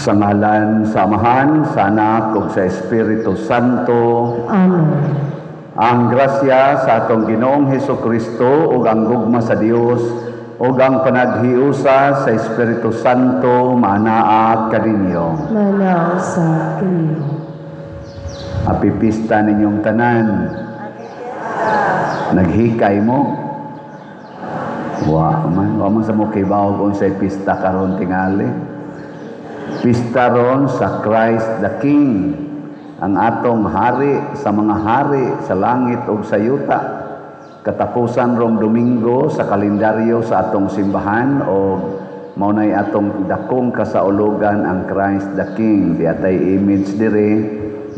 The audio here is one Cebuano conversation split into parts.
Sa ngalan sa Amahan, sa Anak, ug sa Espiritu Santo. Amen. Ang grasya sa atong Ginoong Hesus Kristo ug ang gugma sa Dios ug ang panaghiusa sa Espiritu Santo maanaa kaninyo. Manaa usab kaninyo. Happy pista ninyong tanan. Naghikay mo? Wa man, wa man sa mo kibaw kung sa pista karon tingali. Pista ron sa Christ the King, ang atong hari sa mga hari sa langit ug sa yuta. Katapusan rong Domingo sa kalendaryo sa atong simbahan o mao nay atong dakong kasaulugan, ang Christ the King. Di atay image dire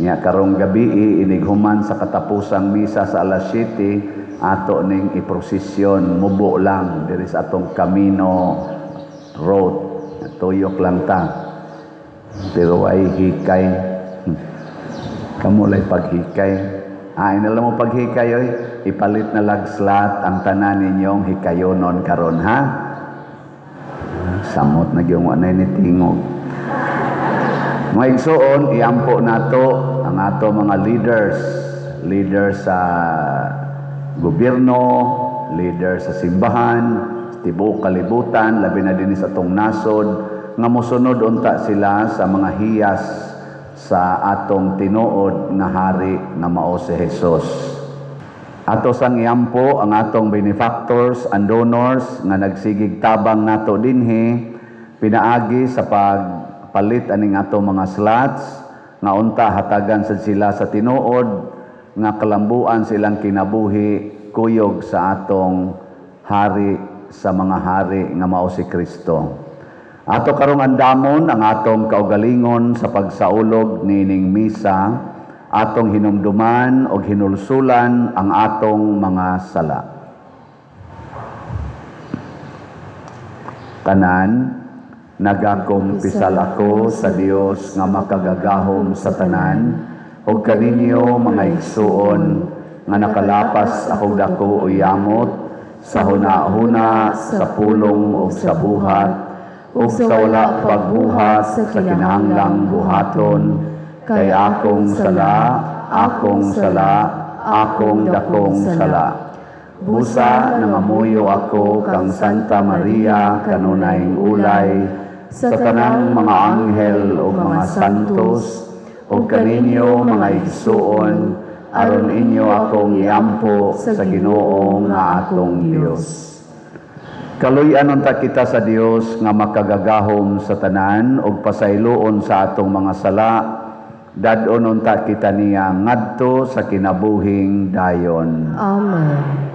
nya karong gabi, inighuman sa katapusang misa sa alas 7, ato ning iprosesyon, mubo lang diri sa atong Camino Road. Tuyok lang ta. Pero ay hikay. Kamo lay paghikay. Ay na lang mo paghikay oy. Ipalit na lag slot ang tanan ninyong hikayonon karon, ha. Samot na gyud wa ni tingog. Mga igsoon, iampo nato ang ato mga leaders, leaders sa gobyerno, leader sa simbahan, sa tibuok kalibutan, labi na din sa atong nasod, nga mosunod unta sila sa mga hiyas sa atong tinuod nga hari nga mao si Jesus. Ato sang iampo ang atong benefactors and donors nga nagsigig tabang nato dinhi pinaagi sa pagpalit aning ato mga slots, nga unta hatagan sad sila sa tinuod nga kalambuan silang kinabuhi kuyog sa atong hari sa mga hari nga mao si Kristo. Ato karong andamon ang atong kaugalingon sa pagsaulog nining misa, atong hinumduman og hinulsulan ang atong mga sala. Tanan, nagakumpisal ako sa Dios nga makagagahom sa tanan ug kaninyo, mga igsuon, nga nakalapas ako dako o yamot sa huna-huna, sa pulong ug sa buhat ug sa wala pagbuhat sa kinahanglang buhaton, kay akong sala, akong sala, akong dakong sala. Busa nangamuyo ako kang Santa Maria, kanunayng ulay, sa tanang mga anghel ug mga santos, ug kaninyo, mga igsuon, aron inyo akong iampo sa Ginoo nga atong Dios. Kaluy-an unta kita sa Dios nga makagagahom sa tanan ug pasayloon sa atong mga sala. Dad-on unta kita niya ngadto sa kinabuhing dayon. Amen.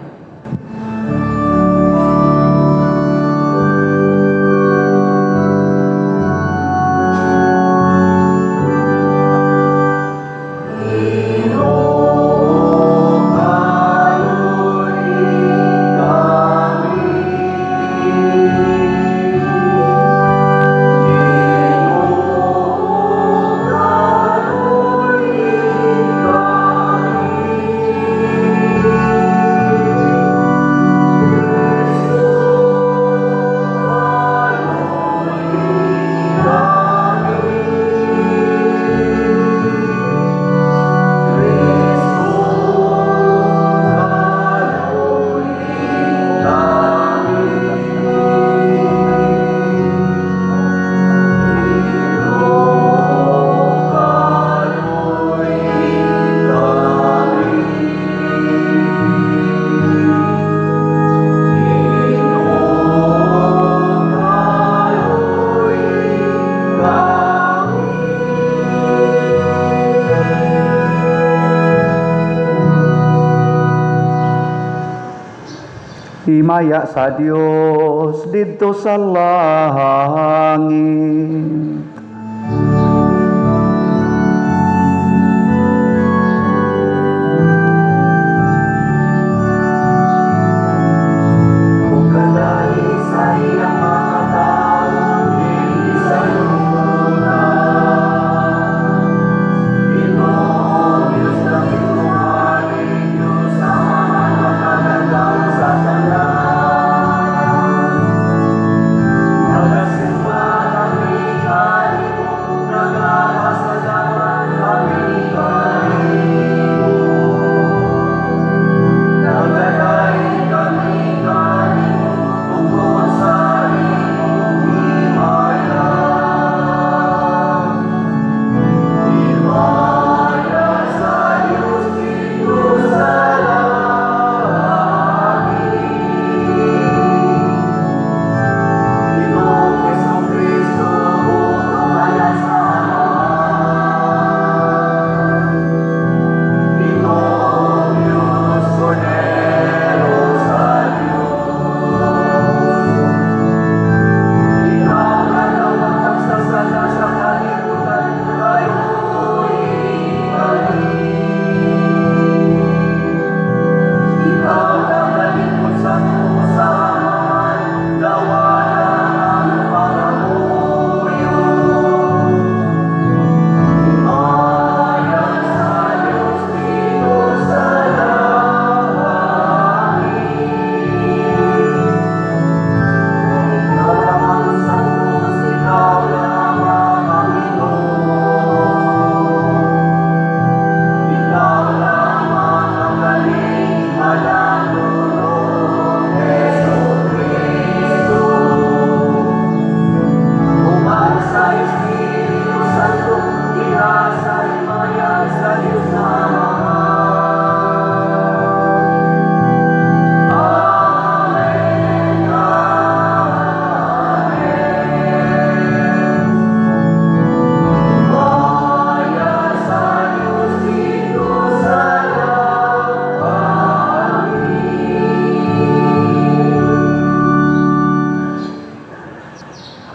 Himaya sa Dios didto sa langit.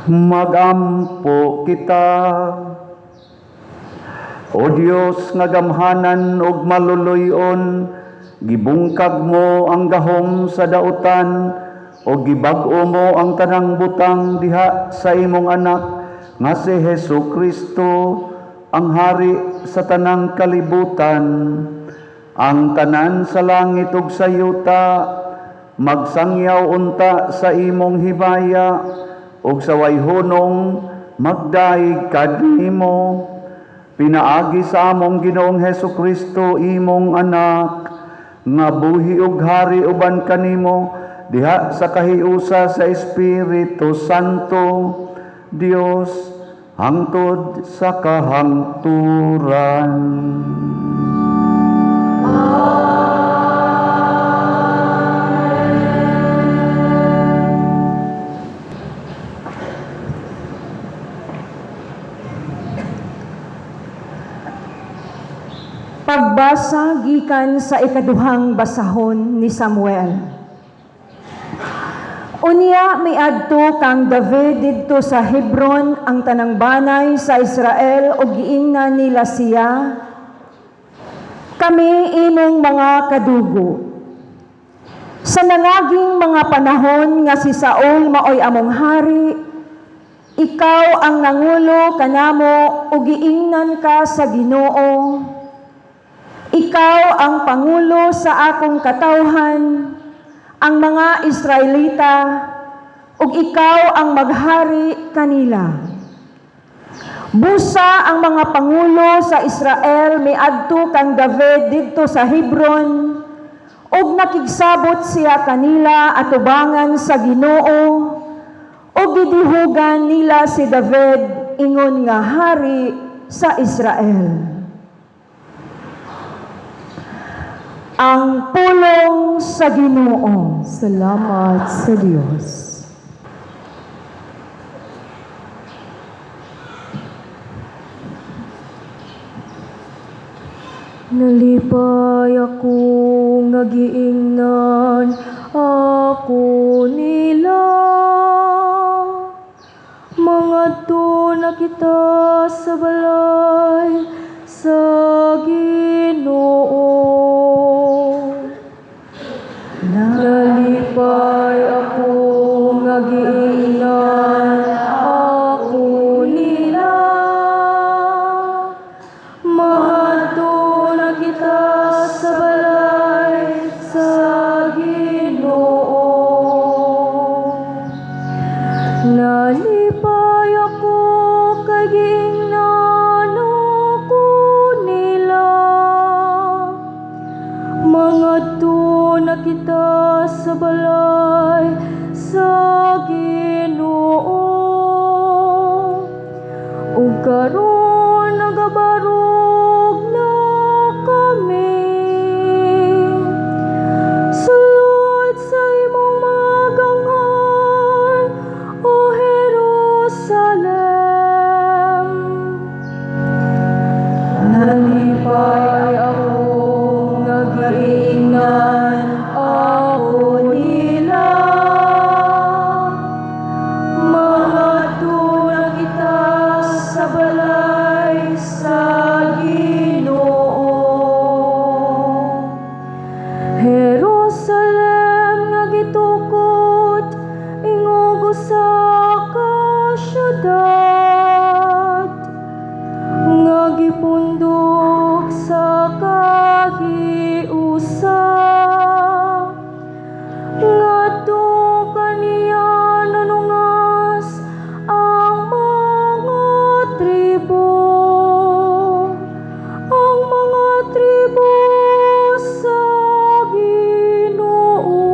Magampo kita. O Dios nga gamhanan ug maluluy-on, gibungkag mo ang gahom sa dautan ug gibag-o mo ang tanang butang diha sa imong anak nga si Hesus Kristo, ang hari sa tanang kalibutan. Ang tanan sa langit ug sa yuta magsangyaw unta sa imong himaya ug sa way hunong magdayeg kanimo pinaagi sa among Ginoong Hesus Kristo, imong anak, nga buhi ug hari uban kanimo diha sa kahiusa sa Espiritu Santo, Dios, hangtod sa kahangturan. Pagbasa gikan sa ikaduhang basahon ni Samuel. Unya miadto kang David didto sa Hebron ang tanang banay sa Israel ug giingnan nila siya, "Kami imong mga kadugo. Sa nangaging mga panahon nga si Saul maoy among hari, ikaw ang nangulo kanamo ug giingnan ka sa Ginoo, 'Ikaw ang pangulo sa akong katawhan, ang mga Israelita, ug ikaw ang maghari kanila.' Busa ang mga pangulo sa Israel miadto kang David didto sa Hebron ug nakigsabot siya kanila atubangan sa Ginoo ug gidihugan nila si David ingon nga hari sa Israel." Ang pulong sa Ginoo. Salamat sa Dios. Nalipay ako nga giingnan ako nila. Mangadto na kita sa balay sa Ginoo. Nalipay ako nga giingnan ako nila. Mangadto na kita sa balay sa Ginoo. Nalipay ako kay giingnan ako nila. Mangadto na kita sa balay sa Ginoo. Ug karon nagabarog na kami. Sulod sa imong mga ganghan, O Jerusalem. Nalipay ako nga giingnan ako nila. Mangadto na kita sa balay sa Ginoo. Jerusalem nga gitukod ingog usa ka syudad nga gipundok sa kahiusa. Ngadto kaniya nanungas ang mga tribo, ang mga tribo sa Ginoo.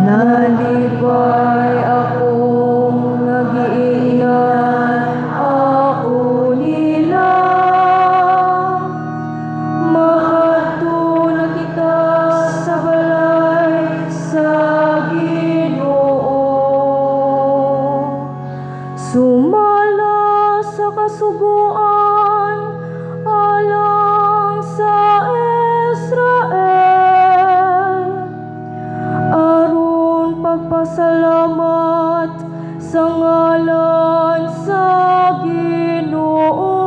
Nalipay ako nga giingnan ako nila. Mangadto na kita sa balay sa Ginoo. Sumala sa kasuguan alang sa Israel, aron pagpasalamat. Sa ngalan sa Ginoo.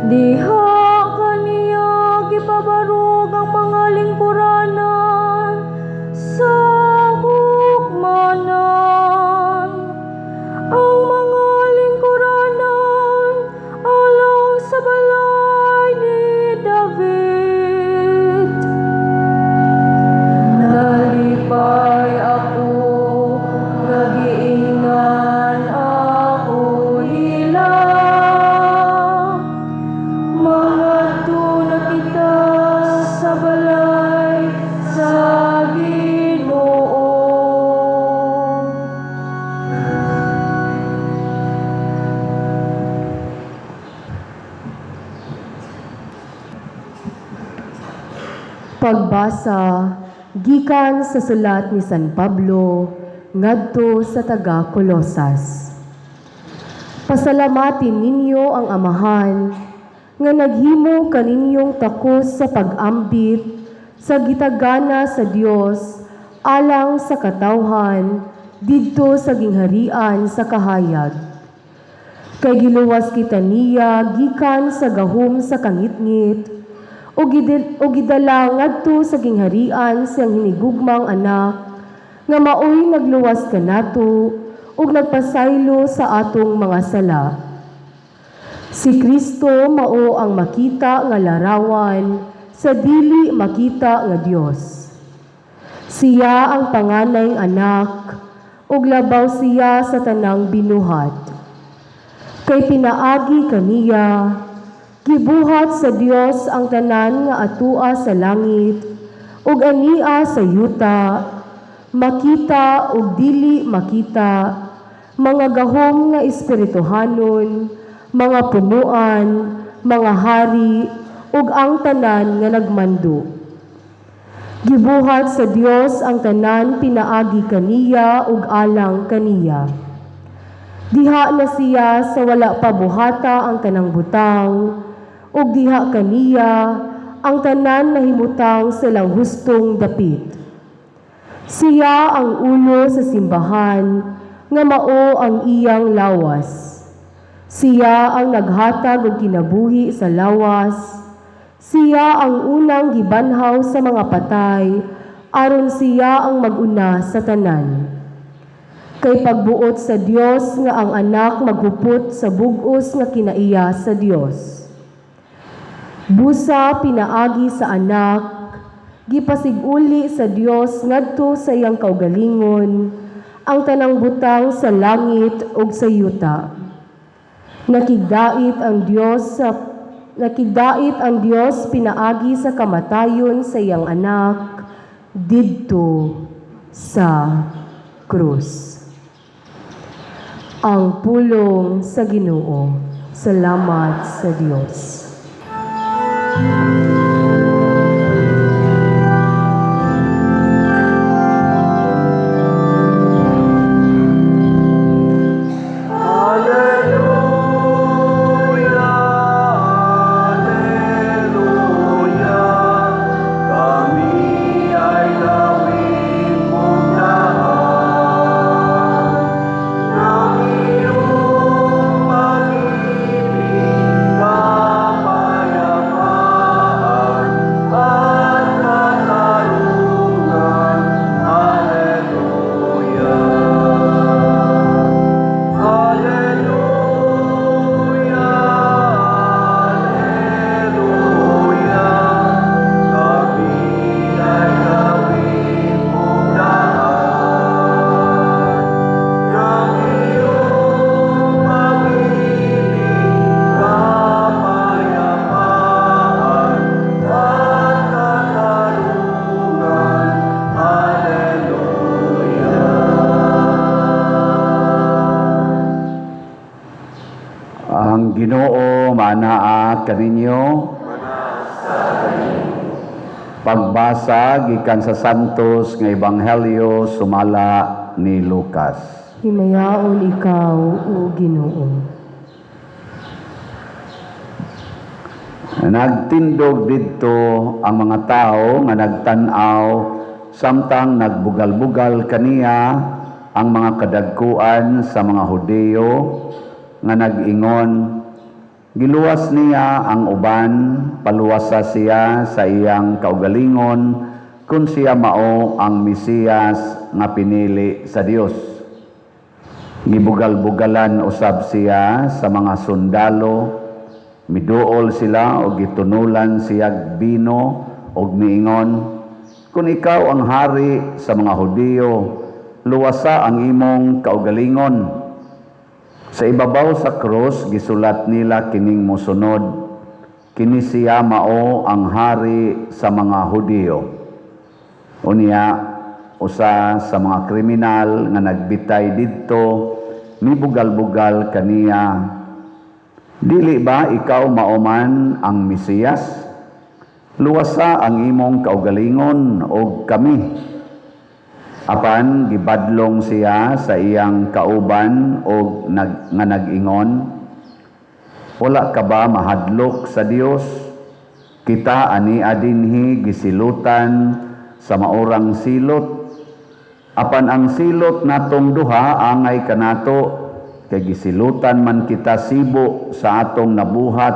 Diha kaniya gipabarog ang mga lingkuranan sa hukmanan. Ang mga lingkuranan alang sa balay ni David. Nalipay ako nga giingnan ako nila. Mangadto na kita sa balay sa Ginoo. Pagbasa gikan sa sulat ni San Pablo ngadto sa taga Kolosas. Pasalamatin ninyo ang Amahan nga naghimo kaninyong takos sa pag-ambit sa gitagana sa Dios alang sa katawhan didto sa gingharian sa kahayag. Kay giluwas kita niya gikan sa gahom sa kangitngit o gidala ngadto sa gingharian sa iyang hinigugmang anak nga maoy nagluwas kanato ug nagpasaylo sa atong mga sala. Si Kristo mao ang makita nga larawan sa dili makita nga Dios. Siya ang panganay anak ug labaw siya sa tanang binuhat. Kay pinaagi kaniya, gibuhat sa Dios ang tanan nga atua sa langit ug ania sa yuta, makita ug dili makita, mga gahom nga espirituhanon, mga punuan, mga hari, ug ang tanan nga nagmando. Gibuhat sa Dios ang tanan pinaagi kaniya ug alang kaniya. Diha na siya sa wala pa buhata ang tanang butang, ug diha kaniya ang tanan nahimutang sa ilang hustong dapit. Siya ang ulo sa simbahan nga mao ang iyang lawas. Siya ang naghatag og kinabuhi sa lawas. Siya ang unang gibanhaw sa mga patay aron siya ang mag-una sa tanan. Kay pagbuot sa Dios nga ang anak maghupot sa bug-os nga kinaiya sa Dios. Busa pinaagi sa anak, gipasiguli sa Dios ngadto sa iyang kaugalingon ang tanang butang sa langit ug sa yuta. Nakigdait ang Dios pinaagi sa kamatayon sa iyang anak didto sa krus. Ang pulong sa Ginoo. Salamat sa Dios. Alleluia, Alleluia, kami ay gawin mong daan ng iyong pag-ibig, kapayapaan at katarungan. Alleluia. Alleluia, Alleluia, kami ay gawin mong daan ng iyong pag-ibig, kapayapaan at katarungan. Alleluia. Ang Ginoo manaa kaninyo. Pagbasa gikan sa Santos nga Ebanghelyo sumala ni Lucas. Himayaon ikaw, o Ginoo. Nagtindog didto ang mga tao nga nagtan-aw samtang nagbugal-bugal kaniya Ang mga kadagkuan sa mga Hudiyo nga nag-ingon, "Giluwas niya ang uban, paluwasa siya sa iyang kaugalingon kung siya mao ang Mesiyas nga pinili sa Dios." Gibugal-bugalan usab siya sa mga sundalo, miduol sila og gitunulan siyag bino og miingon, "Kung ikaw ang hari sa mga Hudiyo, luwasa ang imong kaugalingon." Sa ibabaw sa krus, gisulat nila kining mosunod: "Kini siya mao ang hari sa mga Hudiyo." Unya, usa sa mga kriminal nga nagbitay didto, mibugal-bugal kaniya, "Dili ba ikaw mao man ang Mesiyas? Luwasa ang imong kaugalingon og kami." Apan gibadlong siya sa iyang kauban og nga nag-ingon, "Wala ka ba mahadlok sa Dios? Kita ania dinhi gisilutan sa maurang silot. Apan ang silot natong duha angay kanato kay gisilutan man kita sibo sa atong nabuhat.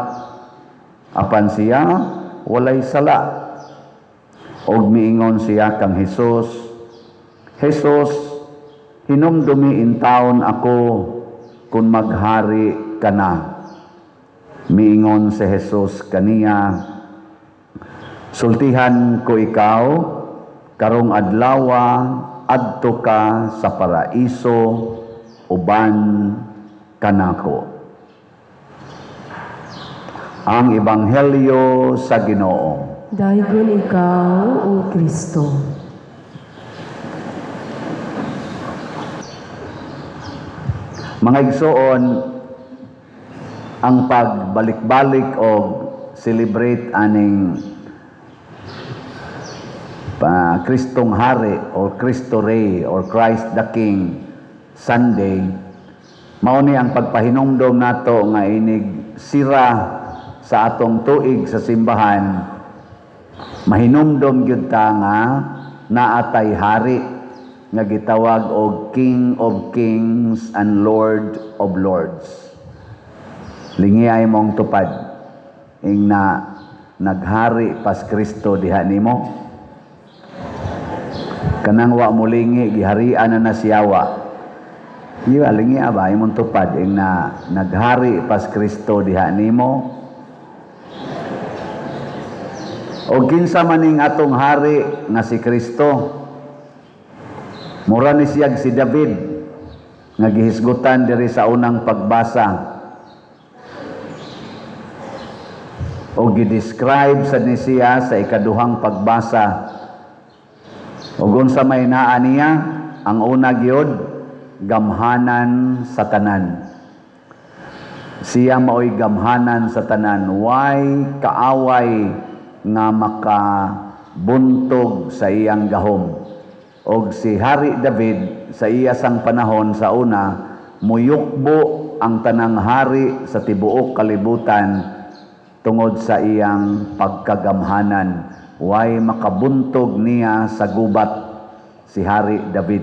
Apan siya walay sala." Og miingon siya kang Hesus, "Jesus, hinumdumi intawon ako kung maghari ka na." Miingon si Jesus kaniya, "Sultihan ko ikaw, karong adlawa adto ka sa paraiso uban kanako." Ang Ebanghelyo sa Ginoo. Daygon ikaw, O Kristo. Mga igsoon, ang pagbalik-balik o celebrate aning pa Kristong Hari or Cristo Rey or Christ the King Sunday, mao ni ang pagpahinumdom nato nga inig sira sa atong tuig sa simbahan, mahinumdom gyud ta nga naatay hari nga gitawag og King of Kings and Lord of Lords. Lingi mong tupad ing na naghari pas Kristo diha nimo. Kanang wa molingi, giharian na na siyawa. Di ba, lingi ba imong tupad ing na naghari pas Kristo diha nimo? O kinsa maning atong hari nga si Kristo? Mura ni siyag si David nga gihisgutan diri sa unang pagbasa. O gi-describe sad ni siya sa ikaduhang pagbasa. Ug unsa may naa niya? Ang una gyud, gamhanan sa tanan. Siya maoy gamhanan sa tanan. Way kaaway nga makabuntog sa iyang gahom. Og si Hari David sa iya sang panahon sa una, muyukbo ang tanang hari sa tibuok kalibutan tungod sa iyang pagkagamhanan. Way makabuntog niya sa gubat si Hari David.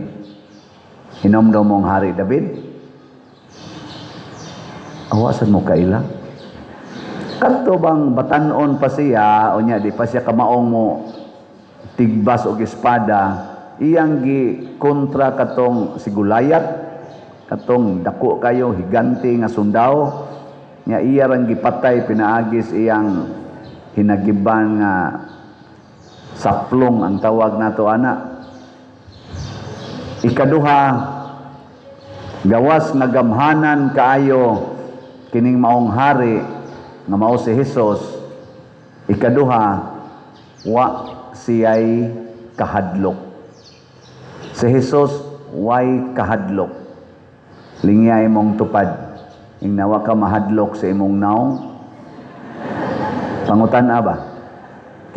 Hinomdom mong Hari David? Awasan mo kaila? Kadto bang batanon pa siya, o niya, di pa siya kamaong mo tigbas og espada, iyang gi kontra katong si Gulayat, katong dako kayo higante nga sundao, nya iya rang gipatay pinaagis iyang hinagiban nga saplong ang tawag nato ana. Ikaduha, gawas nga gamhanan kaayo kining maong hari nga mao si Hesus. Ikaduha, wa siyay kahadlok. Si Hesus way kahadlok. Lingya imong tupad. Ing nawa ka mahadlok sa imong naong. Pangutan ba?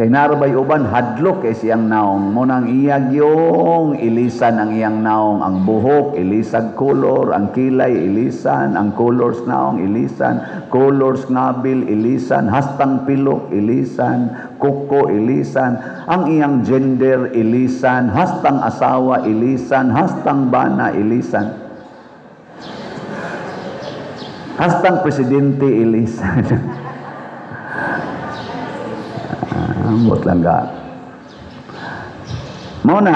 Kay naa ra bay uban hadlok kay siyang naong mo nang iyag yung ilisan ang iyang naong, ang buhok ilisag color, ang kilay ilisan, ang colors naong ilisan, colors ngabil ilisan, hastang pilok ilisan, kuko ilisan, ang iyang gender ilisan, hastang asawa ilisan, hastang bana ilisan, hastang presidente ilisan. Ambot lang ga. Mao na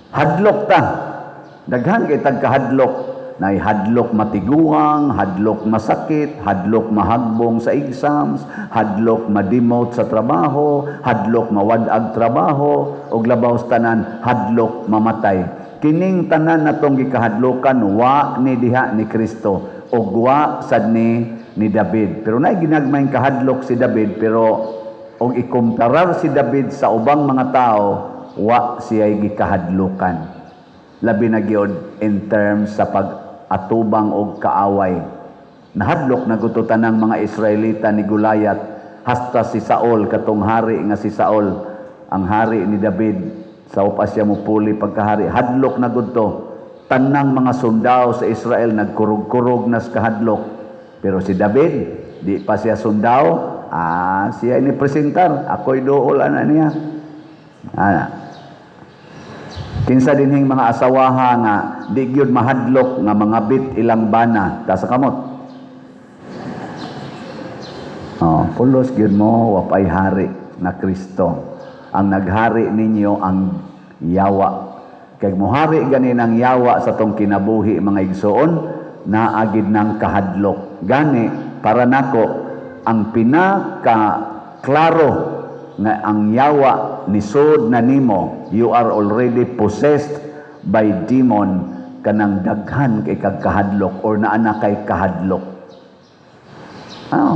hadlok ta. Daghan kay tag kahadlok. Nay hadlok matiguang, hadlok masakit, hadlok mahagbong sa exams, hadlok ma-demote sa trabaho, hadlok mawad-ag trabaho, ug labaw sa tanan hadlok mamatay. Kining tanan natong gikahadlokan, wa ni diha ni Kristo ug wa sad ni David. Pero naay ginagmayng kahadlok si David, pero og ikumparar si David sa ubang mga tao, wa siya'y gikahadlokan. Labi na gyud in terms sa pag-atubang og kaaway. Nahadlok na gud to tanang mga Israelita ni Goliath, hasta si Saul, katong hari nga si Saul, ang hari ni David sa pa siya mupuli pagkahari. Hadlok na gud to. Tanang mga sundao sa Israel nagkurog-kurog na sa kahadlok. Pero si David, di pa siya sundao, siya ini presentar, ako'y duol ana niya. Ana. Kinsa dinhing mga asawaha nga di gyud mahadlok nga mga bit ilang bana, taas kamot? Oh, pulos gyud mo, wapay hari na Kristo. Ang naghari ninyo ang yawa. Kay muhari gani ng yawa sa tong kinabuhi, mga igsoon, naagid ng kahadlok. Gani para nako ang pinaka klaro nga ang yawa nisod na nimo, you are already possessed by demon, kanang daghan kay kag kahadlok or naa na kay kahadlok. Ah.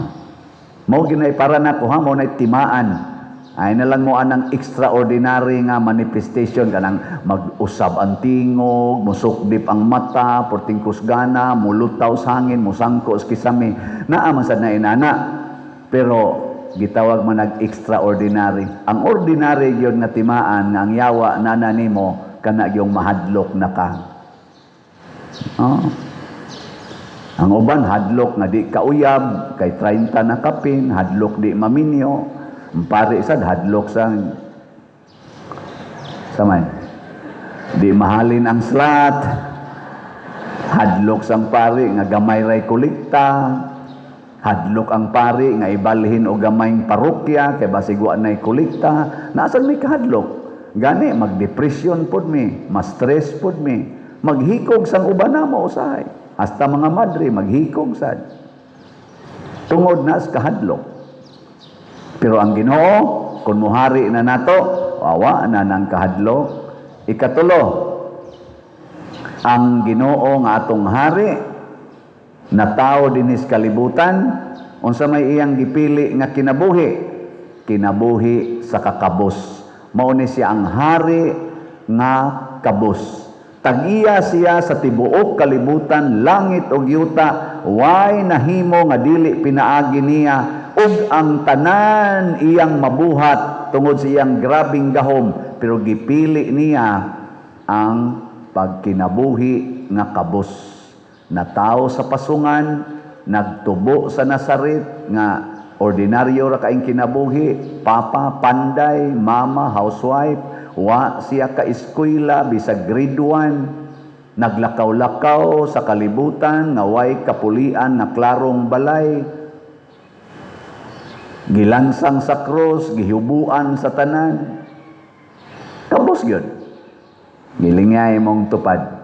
Mao ginay para nako ha, mao nay timaan. Ay na lang mo anang extraordinary nga manifestation, kanang mag-usab ang tingog, musukdip ang mata, porting kusgana, mulutaw sa hangin, musangko sa kisami. Naa man sad na inana. Pero gitawag man nag extraordinary. Ang ordinary gyud nga timaan nga ang yawa nana nimo, kana gyung mahadlok na ka. Oh. Ang uban hadlok nga di kauyab kay 30 na kapin, hadlok di maminyo. Ang pare sad hadlok sa saman. Di mahalin ang slot. Hadlok sang pare nga gamay ray kolekta. Hadlok ang pare nga ibalhin og gamayng parokya kay basig wa nay kolekta. Naasan may kahadlok? Gani magdepresyon pod mi, ma-stress pod mi, maghikog sang uban namo usahay. Hasta mga madre maghikog sad. Tungod na sa kahadlok. Pero ang Ginoo, kung muhari na nato, wawa na nang kahadlok. Ikatulo, ang Ginoo nga atong hari na tao dinis kalibutan, unsa may iyang gipili nga kinabuhi? Kinabuhi sa kakabos. Mao ni siya ang hari nga kabos. Tag-iya siya sa tibuok kalibutan, langit ug yuta, way nahimo nga dili pinaagi niya, ug ang tanan iyang mabuhat tungod sa iyang grabing gahom, pero gipili niya ang pagkinabuhi nga kabos. Natawo sa pasungan, nagtubo sa Nazaret nga ordinaryo ra kaing kinabuhi, papa panday, mama housewife, wa siya ka eskwela bisag grade 1, naglakaw-lakaw sa kalibutan nga way kapulian nga klarong balay, gilansang sa krus, gihubuan sa tanan. Kabos gyud. Gilingay mong tupad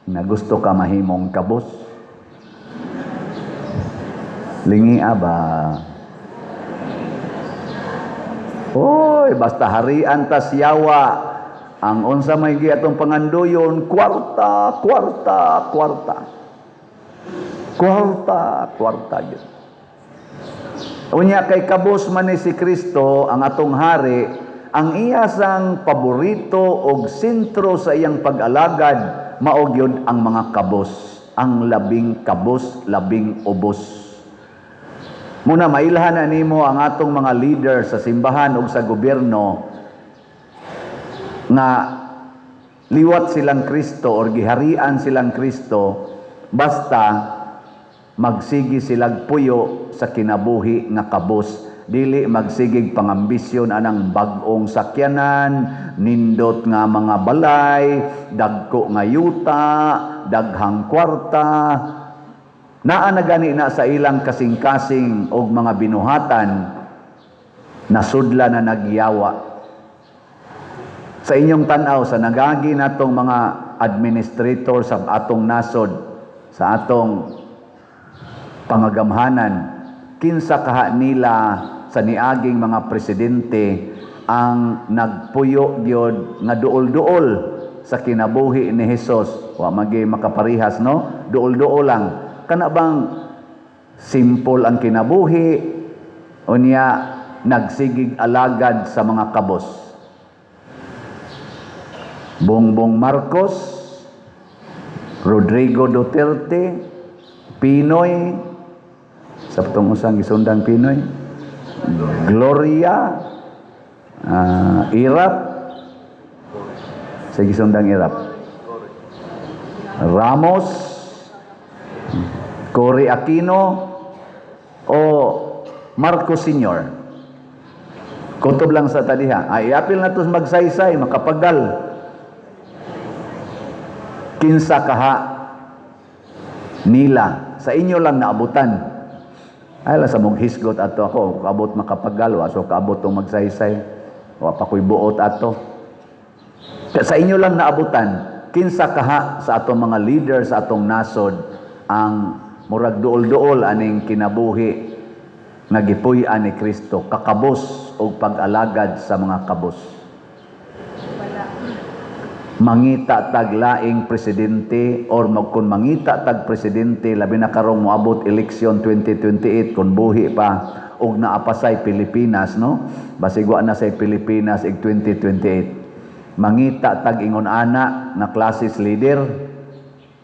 na gusto ka mahimong kabos. Lingi ba? Oy, basta harian tas yawa. Ang unsa may giatong pangandoyon, kwarta, kwarta, kwarta. Kwarta, kwarta gyud. Unya kay kabos man ni si Kristo ang atong hari, ang iya sang paborito og sentro sa iyang pag-alagad mao gyud ang mga kabos, ang labing kabos, labing ubos. Muna mailhan na nimo ang atong mga leader sa simbahan ug sa gobyerno nga liwat silang Kristo or giharian silang Kristo basta magsigi silag puyo sa kinabuhi nga kabos, dili magsigig pangambisyon anang bag-ong sakyanan, nindot nga mga balay, dagko nga yuta, daghang kwarta. Naa na gani na sa ilang kasing-kasing og mga binuhatan, nasudla na nagyawa. Sa inyong tan-aw, sa nagagi natong mga administrator sa atong nasod, sa atong pangagamhanan, kinsa kaha nila sa niaging mga presidente ang nagpuyo gyud nga duol-duol sa kinabuhi ni Hesus? Wa magi makaparihas, no? Duol-duol lang. Kana bang simple ang kinabuhi, unya nagsigig alagad sa mga kabos? Bongbong Marcos, Rodrigo Duterte, PNoy, sa patong usang gisundang PNoy, Gloria, Erap, sa gisundang Erap, Ramos, Cory Aquino, o Marcos Sr.? Kutob lang sa tadiha. Ay, apil na to magsaysay, makapagal. Kinsa kaha nila sa inyo lang naabutan? Ay lang sa mong hisgot ato ako, kaabot makapagal, wa so kaabot tong magsaysay. Wa pa ko'y buot ato. Sa inyo lang naabutan, kinsa kaha sa atong mga leader sa atong nasod ang murag duol-duol aning kinabuhi nga gipuy-an ni Kristo, kakabos og pag-alagad sa mga kabos? Mangita tag laing presidente or kung mangita tag presidente, labi na karong moabot eleksyon 2028, kung buhi pa og naa pa say Pilipinas, no? Basig wa na say Pilipinas ig 2028. Mangita tag ingon ana na classes leader.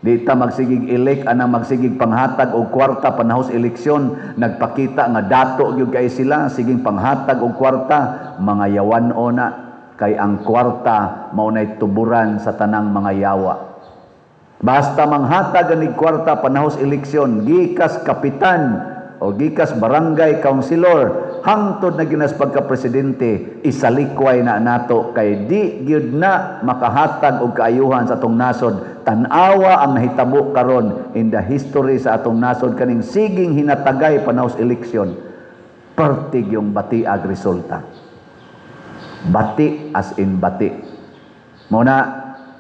Di ta magsigig elect anang magsigig panghatag og kwarta panahos eleksyon, nagpakita nga dato gyud kay sila, siging panghatag og kwarta, mga yawan-o na, kay ang kwarta mao nay tuburan sa tanang mga yawa. Basta manghatag anig kwarta panahos eleksyon, gikas kapitan o gikas barangay councilor hangtod na ginas pagka-presidente, isalikway na nato kay di gyud na makahatag og kaayuhan sa atong nasod. Tan-awa ang nahitabo karon in the history sa atong nasod, kaning siging hinatagay panahos eleksyon. Pertig yung bati ag resulta. Bati as in bati. Muna,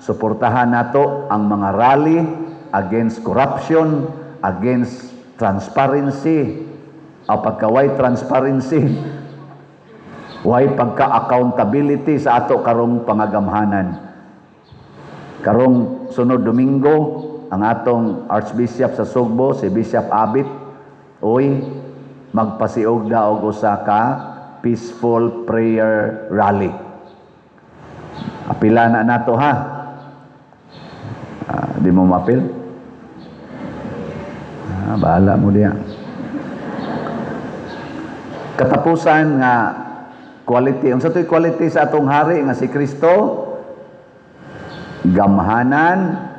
suportahan nato ang mga rally against corruption, against transparency. O pagka way transparency, way pagka-accountability sa ato karong pangagamhanan. Karong sunod Domingo, ang atong Archbishop sa Sugbo, si Bishop Abit, uy, magpasiugda og usa ka peaceful prayer rally. Apila na nato, ha. Ah, di mo mapil? Ah, bahala mo diya. Katapusan nga quality. Unsa to'y quality sa atong hari nga si Kristo? Gamhanan,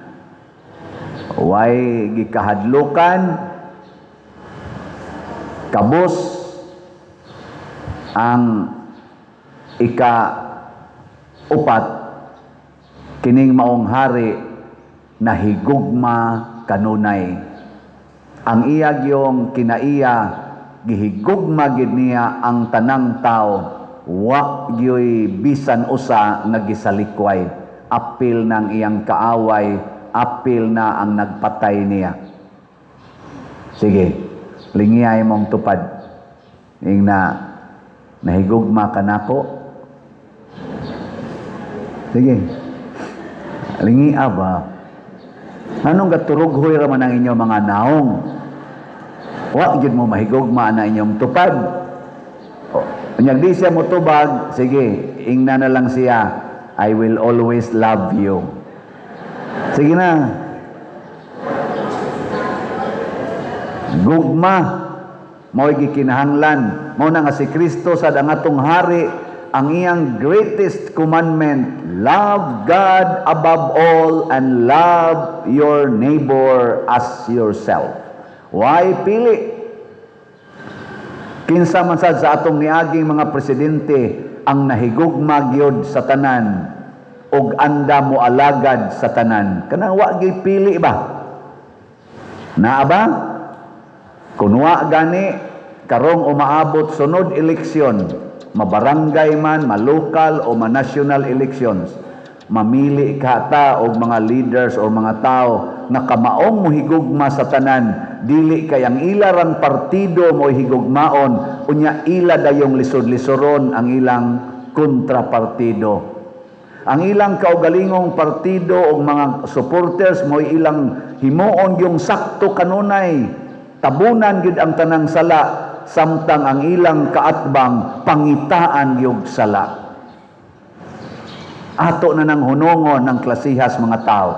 way gikahadlukan, kabos. Ang ika upat, kining maong hari nahigugma kanunay. Ang iya gyong kinaiya, gihigugma gid niya ang tanang tao, wa gyoy bisan usa nga gisalikway, apil ng iyang kaaway, apil na ang nagpatay niya. Sige, lingiyay mong tupad. Ing na nahigugma ka nako. Sige. Lingia ba? Anong gaturughoy ra man ang inyong mga naong? Wa gyud mo mahigugma na inyong tupad. O, unyag di siya mo tubag, sige, ingna na lang siya, "I will always love you." Sige na. Gugma. Mao'y gikinahanglan, mao na nga si Kristo sad ang atong hari, ang iyang greatest commandment, love God above all and love your neighbor as yourself. Why pili? Kinsa man sad sa atong niaging mga presidente ang nahigugma gyud sa tanan ug anda mo alagad sa tanan? Kanang wa gyud pili ba? Naa ba? Kun wa gani, karong umaabot sunod eleksyon, mabarangay man, malokal o ma-national elections, mamili ka ta og mga leaders o mga tao nga kamaong mohigugma sa tanan, dili kay ang ila rang partido mo higugmaon, unya ila dayong lisod-lisoron ang ilang kontrapartido. Ang ilang kaugalingong partido o mga supporters mo ilang himuon yung sakto kanunay, tabunan gyud ang tanang sala, samtang ang ilang kaatbang pangitaan yung sala. Ato na nang hunongon ng klasihas mga tao.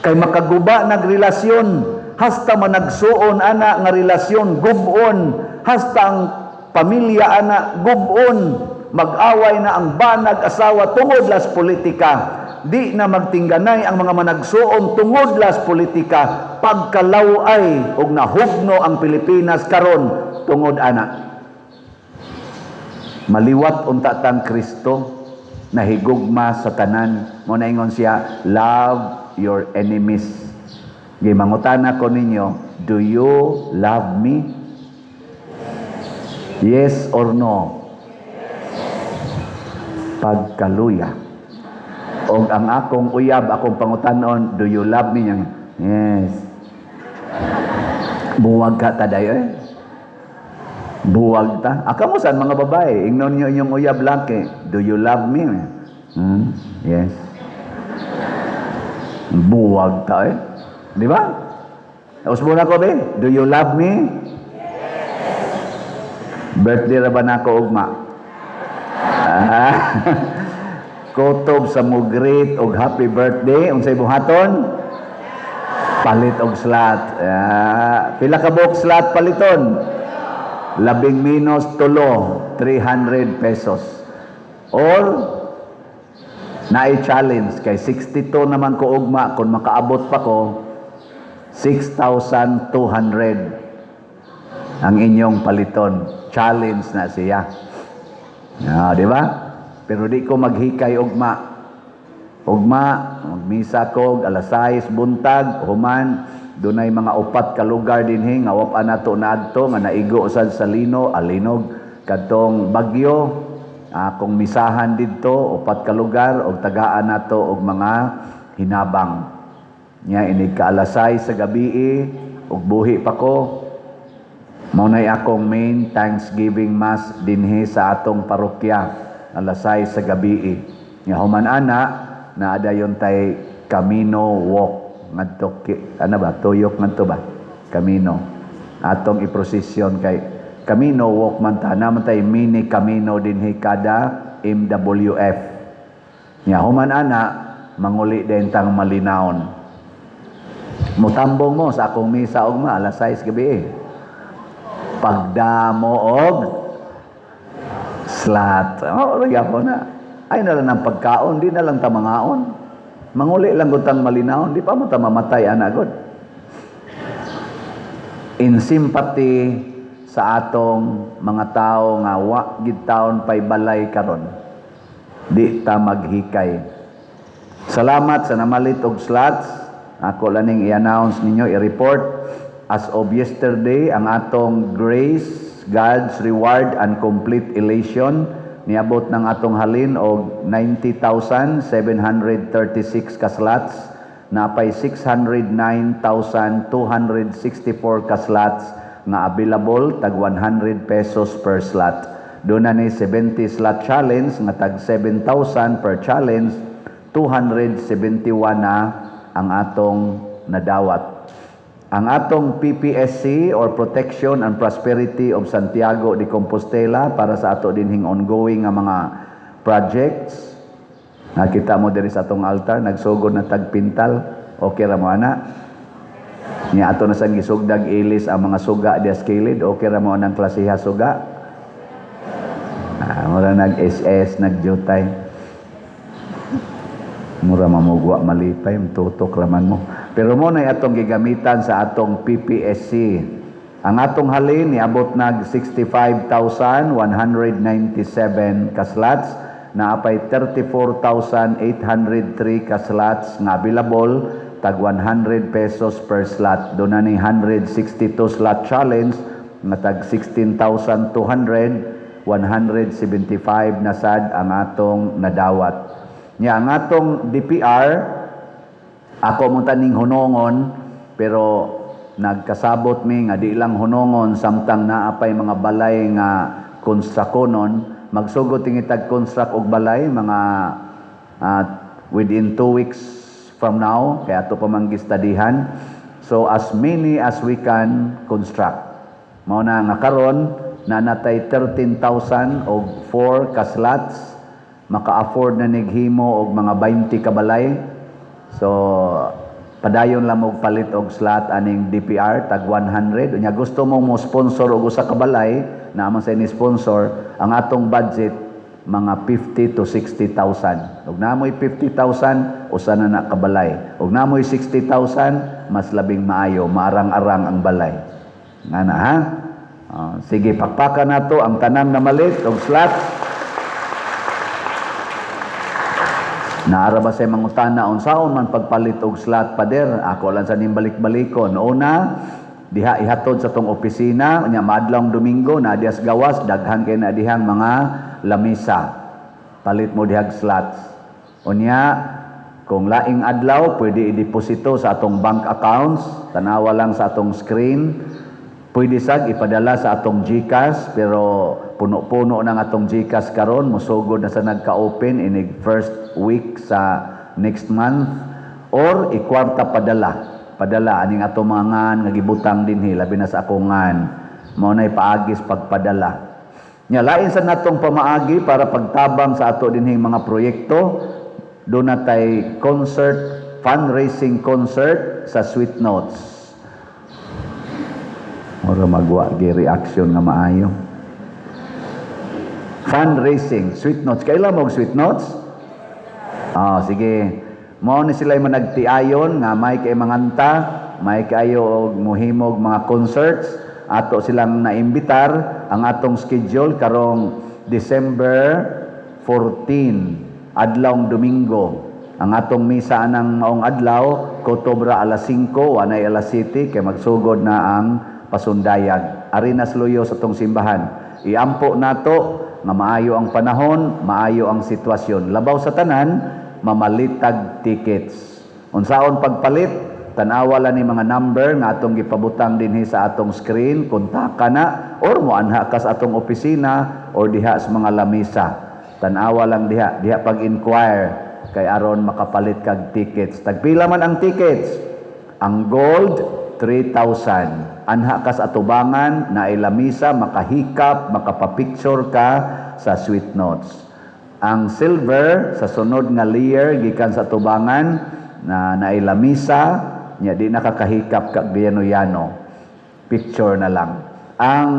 Kay makaguba nagrelasyon, hasta managsuon ana nga relasyon gubon, hasta ang pamilya ana gubon, mag-away na ang banag asawa tungod las politika. Di na magtingganay ang mga managsuon tungod las politika. Pagkalaw-ay og nahugno ang Pilipinas karon tungod ana. Maliwat unta tang Kristo, nahigugma sa tanan. Mo naingon siya, "Love your enemies." Gimangutana ko ninyo, do you love me? Yes or no? Pagkaluya. Og ang akong uyab, akong pangutanon, "Do you love me?" Yang, "Yes." Buwag ka taday eh. Buwag ta. Aka mo saan mga babae, ingnon nyo inyong uyab laki, "Do you love me?" "Hmm, yes." Buwag ta eh. Di ba? Usbo na ko be, do you love me? Birthday ra ba nako ugma? Ah. Kutob sa mo greet og happy birthday, unsay buhaton? Palit og slot. Ah, pila ka buok slot paliton? 13, 300 pesos. Or naay challenge kay 62 naman ko ugma, kung makaabot pa ko 6,200 ang inyong paliton. Challenge na siya. Ah, di ba? Pero di ko maghikay ugma. Ugma, magmisa ko alas 6 buntag, human dunay mga upat ka lugar dinhi nga wa pa nato naadto nga naigo sad sa lino, alinog kadtong bagyo, akong misahan didto upat ka lugar og tagaan nato og mga hinabang. Nya inig ka alas 6 sa gabi og buhi pa ko, mao nay akong main Thanksgiving Mass dinhi sa atong parokya alas 6 sa gabi. Nya human ana, naa dayon tay Camino Walk ngadto ana ba, tuyok ngadto ba Camino atong iprosesyon kay Camino Walk man ta, naman tay mini Camino dinhi kada MWF. Nya human ana, manguli din tang Malinawon. Mutambong mo sa akong misa ugma alas 6 gabi. Pagdamo og slot. Oh, gyapon na. Ay na lang ang pagkaon, di na lang ta mangaon. Manguli lang gud tang Malinawon, di pa mo ta mamatay ana gud. In sympathy sa atong mga tao nga wa gid taon pay balay karon. Di ta maghikay. Salamat sa namalit og slots. Ako lang ning i-announce ninyo, i-report. As of yesterday, ang atong grace, God's reward and complete elation, niabot ng atong halin og 90,736 ka slots, napay 609,264 ka slots nga available, tag 100 pesos per slot. Doon na ni 70 slot challenge nga tag 7,000 per challenge, 271 na ang atong nadawat. Ang atong PPSC or Protection and Prosperity of Santiago de Compostela para sa ato dinhing ongoing nga mga projects. Nakita mo diri sa atong altar, nagsugod na tagpintal. Okay ra mo ana? Nya ato na sang gisugdag ilis ang mga suga dias kilid, okay ra mo nang klasiha suga. Ah, mura nag-SS, nag-jutay. Mura mamugwa malipay, tutok raman mo. Pero mo na atong gigamitan sa atong PPSC. Ang atong halin niabot nag 65,197 ka slots, naapay 34,803 ka slots nga available, tag 100 pesos per slot. Doon na ni 162 slot challenge nga tag 16,200, 175 na sad ang atong nadawat. Nya ang atong DPR, ako mo taning hunongon, pero nagkasabot mi nga di lang hunongon samtang naa pay mga balay nga konstrakonon. Magsugod tingitag construct og balay mga within 2 weeks from now, kaya ato pa man gistadihan. So as many as we can construct, mao na nga karon na natay 13,000 og 4 ka slots, maka-afford na nighimo og mga 20 ka balay. So padayon lang og palit og slot aning DPR tag 100. Unya gusto mo mo sponsor og usa ka balay, naa man sa ni sponsor, ang atong budget mga 50 to 60,000. Ug namoy 50,000, usa na na ka balay. Ug namoy 60,000, mas labing maayo, maarang-arang ang balay. Nga na ha? Ah, sige, pakpakan nato ang tanan na malit og slot. Naara ba sa mangutana unsaon man pagpalit og slot, pader? Ako lang sa ning balik-balikon. Una, diha ihatod sa tong opisina, unya maadlawng Domingo na dias gawas, daghan kay na dihang mga lamisa. Palit mo dihag slots. Unya, kung laing adlaw, pwede ideposito sa atong bank accounts, tanawa lang sa atong screen. Pwede sag ipadala sa atong GCash, pero puno-puno ng atong GCash karon, musugod na sa nagka-open inig first week sa next month, or ikwarta padala. Padala aning atong mga ngan nga gibutang dinhi, labi na sa akong ngan. Mao nay paagis pagpadala. Nya lain sa natong pamaagi para pagtabang sa ato dinhing mga proyekto, doon na tay concert, fundraising concert sa Sweet Notes. Mura magwa gi reaction nga maayo. Fundraising, Sweet Notes. Kaila mo og Sweet Notes? Ah, sige. Mao ni sila managtiayon nga may kay manganta, may kayo og muhimog mga concerts. Ato silang naimbitar. Ang atong schedule karong December 14, adlawng Domingo. Ang atong misa anang maong adlaw, kotobra alas 5, wanay alas 7 kay magsugod na ang pasundayag. Arenas luyo sa tong simbahan. Iampo nato nga maayo ang panahon, maayo ang sitwasyon. Labaw sa tanan, mamalitag tickets. Unsaon pagpalit? Tanawa lang ni mga number nga atong gipabutang dinhi sa atong screen, kontaka na or moanha ka sa atong opisina or diha sa mga lamisa. Tanawa lang diha, diha pag-inquire kay aron makapalit kag tickets. Tagpila man ang tickets? Ang gold 3,000. Anha ka sa atubangan, naay lamisa, makahikap, makapapicture ka sa Sweet Notes. Ang silver sa sunod nga layer gikan sa atubangan na naay lamisa, nya di nakakahikap kag yano-yano. Picture na lang. Ang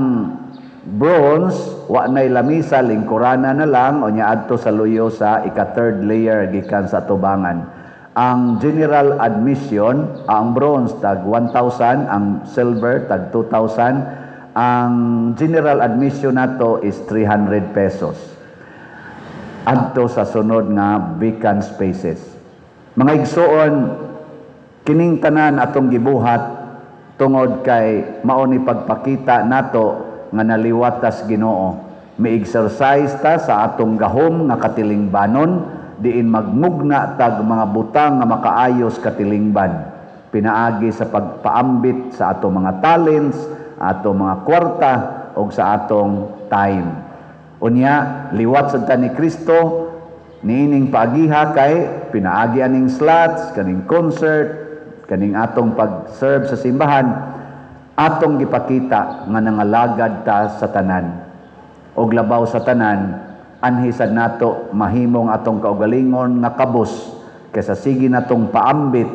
bronze, wa nay lamisa, lingkurana na lang o nya adto sa luyo sa ika third layer gikan sa atubangan. Ang general admission, ang bronze tag 1,000, ang silver tag 2,000. Ang general admission nato is 300 pesos. Adto sa sunod nga vacant spaces. Mga igsuon, kining tanan atong gibuhat tungod kay mao ni pagpakita nato nga naliwat tas Ginoo. Mi-exercise ta sa atong gahom nga katilingbanon, diin magmugna tag mga butang nga makaayos katilingban pinaagi sa pagpaambit sa atong mga talents, atong mga kwarta o sa atong time. Unya, liwat sad ta ni Kristo niining paagiha kay pinaagi aning slots, kaning concert, kaning atong pag-serve sa simbahan, atong gipakita nga nangalagad ta sa tanan. Og labaw sa tanan, anhi sad nato mahimong atong kaugalingon nga kabus kaysa sige natong paambit,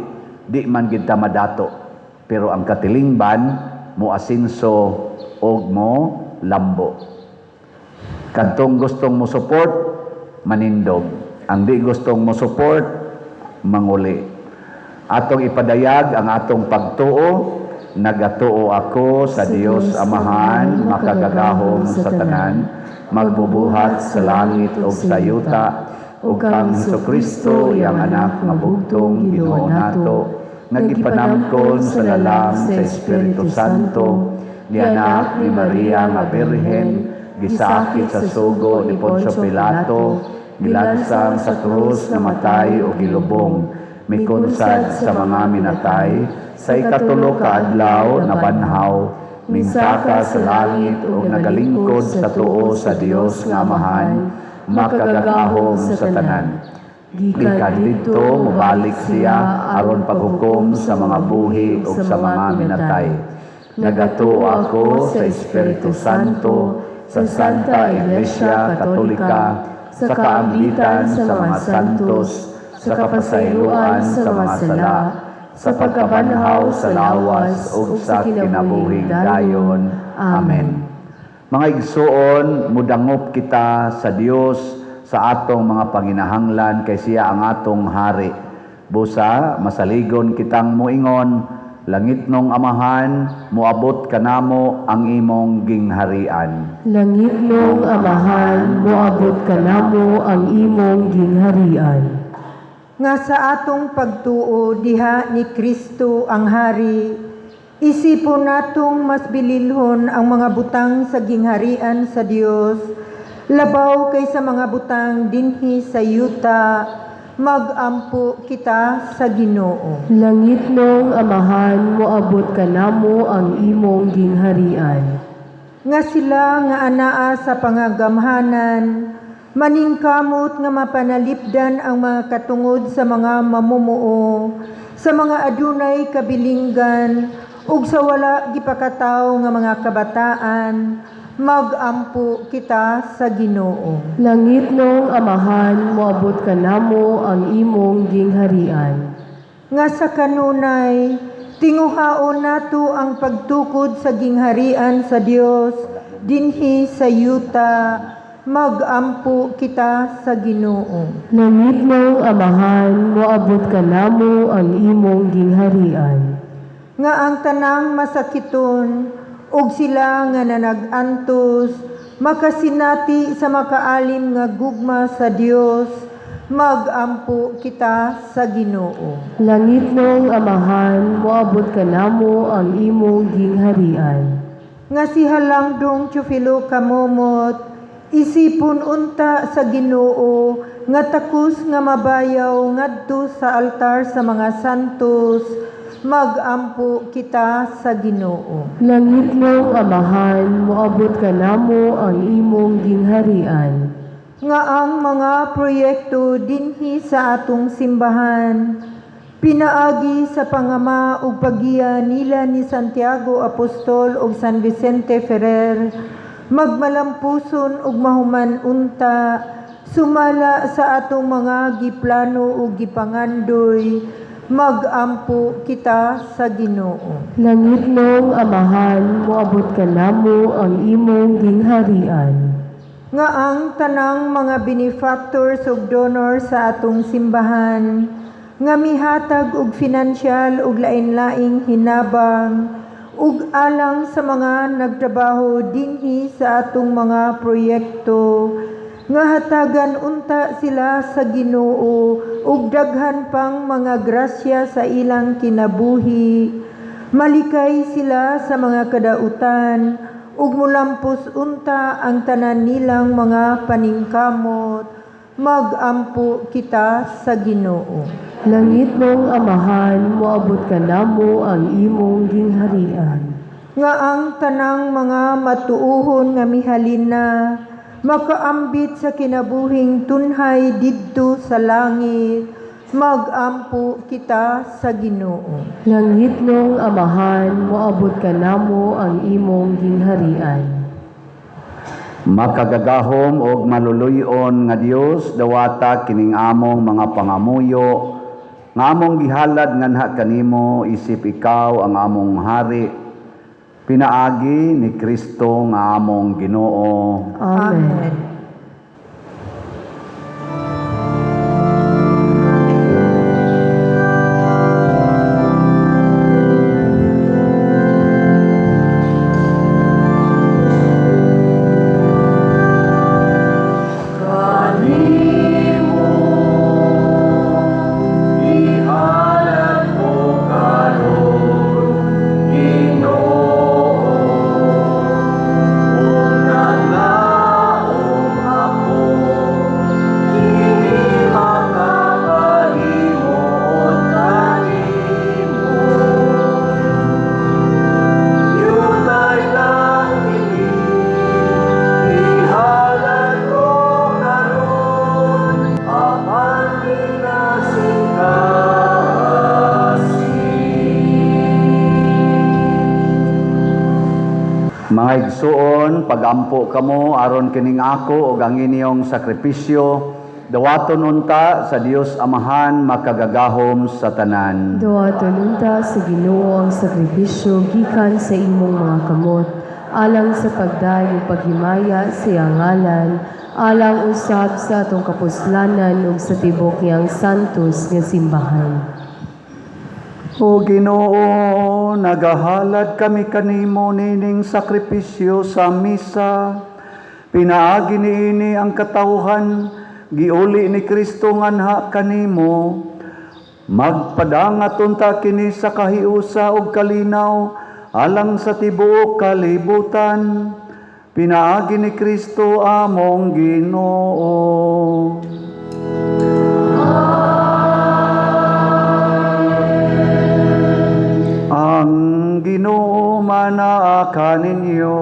di man gid ta madato. Pero ang katilingban mo asinso og mo lambo. Kadtong gustong mo support, manindog. Ang di gustong mo support, manguli. Atong ipadayag ang atong pagtuo. Nagatuo ako sa Dios Amahan, makagagahom sa tanan, magbubuhat sa langit ug sa yuta, ug kang Kristo, iyang Anak nga bugtong Ginoo nato, nga gipanamkon sa lalang sa Espiritu Santo, gianak ni Maria nga Birhen, gisakit sa sugo ni Poncio Pilato, gilansang sa krus, namatay o gilubong, mikunsad sa mga minatay, sa ikatulo ka adlaw nabanhaw, mingsaka sa langit ug nagalingkod sa tuo sa Dios nga Amahan, makagagahom sa tanan. Gikan didto mobalik siya aron paghukom sa mga buhi ug sa mga minatay. Nagatuo ako sa Espiritu Santo, sa Santa Iglesia Katolika, sa kaambitan sa mga santos, sa kapasayloan sa mga sala, sa pagkabanhaw sa lawas ug sa kinabuhing dayon. Amen. Mga igsuon, mudangop kita sa Dios sa atong mga panginahanglan kay siya ang atong hari. Busa masaligon kitang moingon, "Langitnong Amahan, moabot kanamo ang imong gingharian." Langitnong Amahan, moabot kanamo ang imong gingharian. Nga sa atong pagtuo diha ni Kristo ang hari, isipon natong mas bililhon ang mga butang sa gingharian sa Dios labaw kaysa mga butang dinhi sa yuta. Magampo kita sa Ginoo. Langitnong Amahan, moabot kanamo ang imong gingharian. Nga sila nga anaa sa pangagamhanan maningkamot nga mapanalipdan ang mga katungod sa mga mamumuo, sa mga adunay kabilinggan ug sa wala gipakataw nga mga kabataan, magampo kita sa Ginoo. Langitnong Amahan, moabot kanamo ang imong gingharian. Nga sa kanunay tinguhaon nato ang pagtukod sa gingharian sa Dios dinhi sa yuta, magampo kita sa Ginoo. Langitnong Amahan, moabot kanamo ang imong gingharian. Nga ang tanang masakiton ug sila nga nanag-antos makasinati sa makaalim nga gugma sa Dios, magampo kita sa Ginoo. Langitnong Amahan, moabot kanamo ang imong gingharian. Nga si Halangdong Teofilo Camomot, isipon unta sa Ginoo nga takos nga mabayaw ngadto sa altar sa mga santos, magampo kita sa Ginoo. Langitnong Amahan, moabot kanamo ang imong gingharian. Nga ang mga proyekto dinhi sa atong simbahan pinaagi sa pangama ug paggiya nila ni Santiago Apostol ug San Vicente Ferrer magmalampuson ug mahuman unta sumala sa atong mga giplano ug gipangandoy, magampo kita sa Ginoo. Langitnong Amahan, moabot kanamo ang imong gingharian. Nga ang tanang mga benefactors ug donors sa atong simbahan nga mihatag og finansyal ug lain-laing hinabang ug alang sa mga nagtrabaho dinhi sa atong mga proyekto, nga hatagan unta sila sa Ginoo ug daghan pang mga grasya sa ilang kinabuhi, malikay sila sa mga kadautan ug mulampos unta ang tanan nilang mga paningkamot, magampo kita sa Ginoo. Langitnong Amahan, moabot kanamo ang imong gingharian. Nga ang tanang mga matuohon nga mihalin na makaambit sa kinabuhing tunhay didto sa langit, magampo kita sa Ginoo. Langitnong Amahan, moabot kanamo ang imong gingharian. Makagagahom og maluluyon nga Dios, dawata kining among mga pangamuyo. Nga among gihalad nganha kanimo isip ikaw ang among hari. Pinaagi ni Kristo nga among Ginoo. Amen. Amen. Mga igsuon, pagampo kamo aron kining ako ug ang inyong sakripisyo dawaton unta sa Dios Amahan makagagahom sa tanan. Duwaton unta sa Ginoo ang sakripisyo gikan sa imong mga kamot, alang sa pagdayo ug paghimaya sa iyang ngalan, alang usab sa atong kapuslanan ug sa tibok niyang santos nga simbahan. O Ginoo, nagahalad kami kanimo nining sakripisyo sa misa. Pinaagi niini ang katawhan, giuli ni Kristo nganha kanimo. Magpadangat unta kini sa kahiusa ug kalinaw alang sa tibuok kalibutan. Pinaagi ni Kristo among Ginoo. Ang Ginoo manaa kaninyo.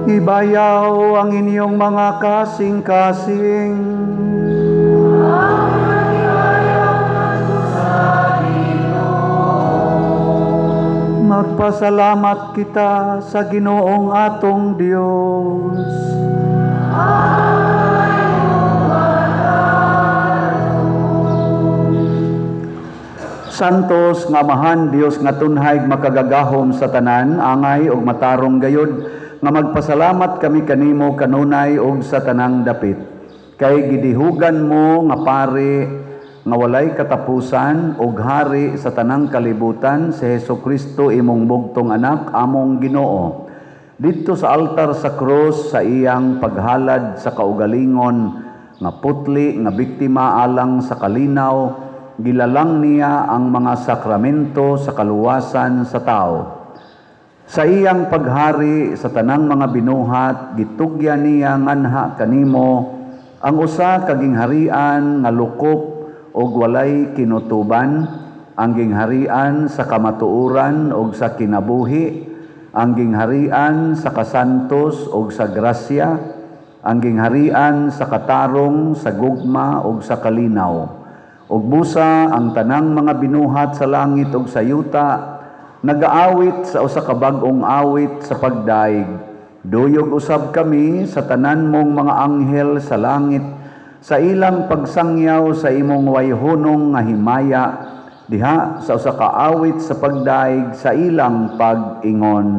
Ibayaw ang inyong mga kasing-kasing. Magpasalamat kita sa Ginoong atong Dios. Santos nga Amahan Dios nga tunhay makagagahom sa tanan angay ug matarong gayod nga magpasalamat kami kanimo kanunay ug sa tanang dapit kay gidihugan mo nga pare nga walay katapusan ug hari sa tanang kalibutan si Hesukristo imong bugtong anak among Ginoo didto sa altar sa krus sa iyang paghalad sa kaugalingon nga putli nga biktima alang sa kalinaw, gilalang niya ang mga sakramento sa kaluwasan sa tao. Sa iyang paghari sa tanang mga binuhat, gitugyan niya nganha kanimo ang usa ka gingharian nga lukop og walay kinutuban, ang gingharian sa kamatuoran og sa kinabuhi, ang gingharian sa kasantos og sa grasya, ang gingharian sa katarong, sa gugma ug sa kalinaw. Ug busa ang tanang mga binuhat sa langit ug sa yuta nagaawit sa usa ka bag-ong awit sa pagdaig. Duyog usab kami sa tanan mong mga anghel sa langit sa ilang pagsangyaw sa imong wayhunong nga himaya diha sa usa ka awit sa pagdaig sa ilang pag-ingon.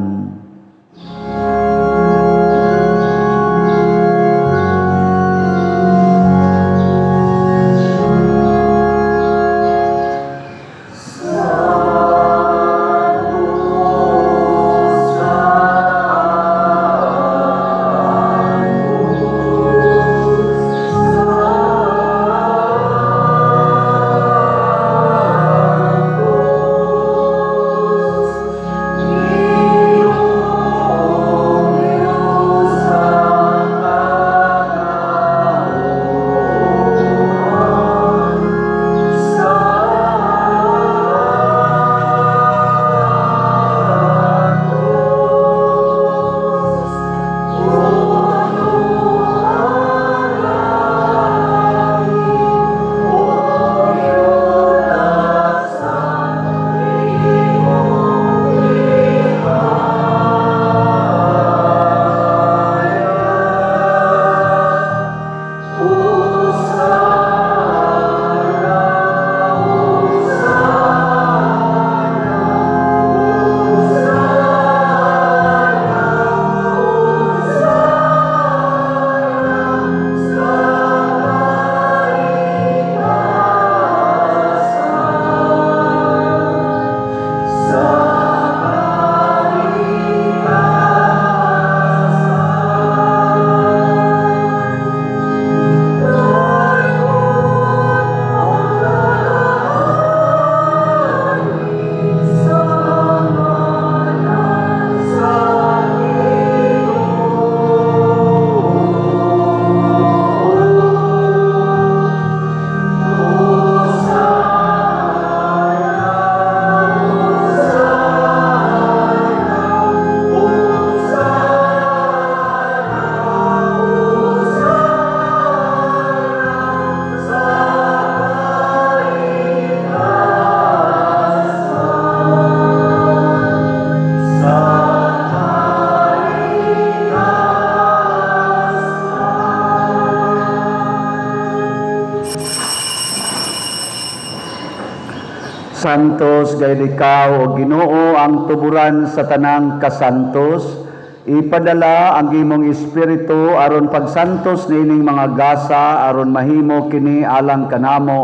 Santos gayud ikaw, O Ginoo, ang tuburan sa tanang kasantos. Ipadala ang imong espiritu aron pagsantos niining mga gasa aron mahimo kini alang kanamo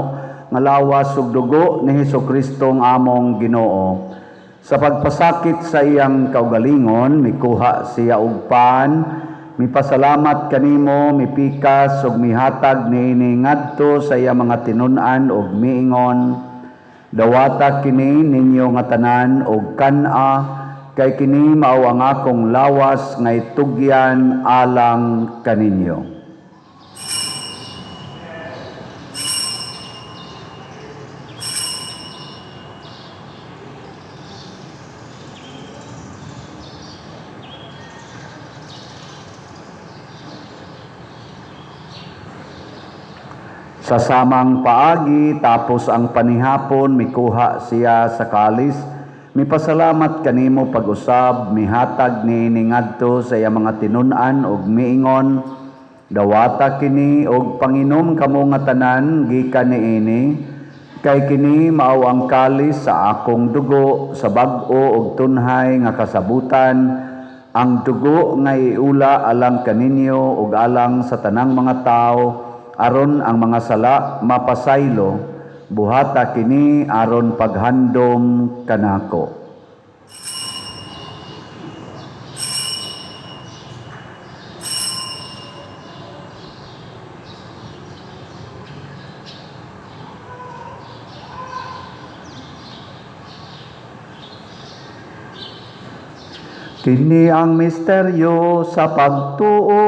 nga lawas ug dugo ni Hesukristo ang among Ginoo. Sa pagpasakit sa iyang kaugalingon, mikuha siya og pan, mipasalamat kanimo, mipikas ug mihatag niini ngadto sa iyang mga tinun-an ug miingon: "Dawata kini ninyo nga tanan og kan-a, kay kini mao ang akong lawas nga itugyan alang kaninyo." Sa samang paagi, tapos ang panihapon, mikuha siya sa kalis, mipasalamat kanimo pag-usab, mihatag niini ngadto sa iyang mga tinun-an ug miingon: "Dawata kini og panginom kamo nga tanan gikan niini, kay kini mao ang kalis sa akong dugo sa bag-o ug tunhay nga kasabutan, ang dugo nga iula alang kaninyo ug alang sa tanang mga tawo aron ang mga sala mapasaylo. Buhata kini aron paghandom kanako." Kini ang misteryo sa pagtuo.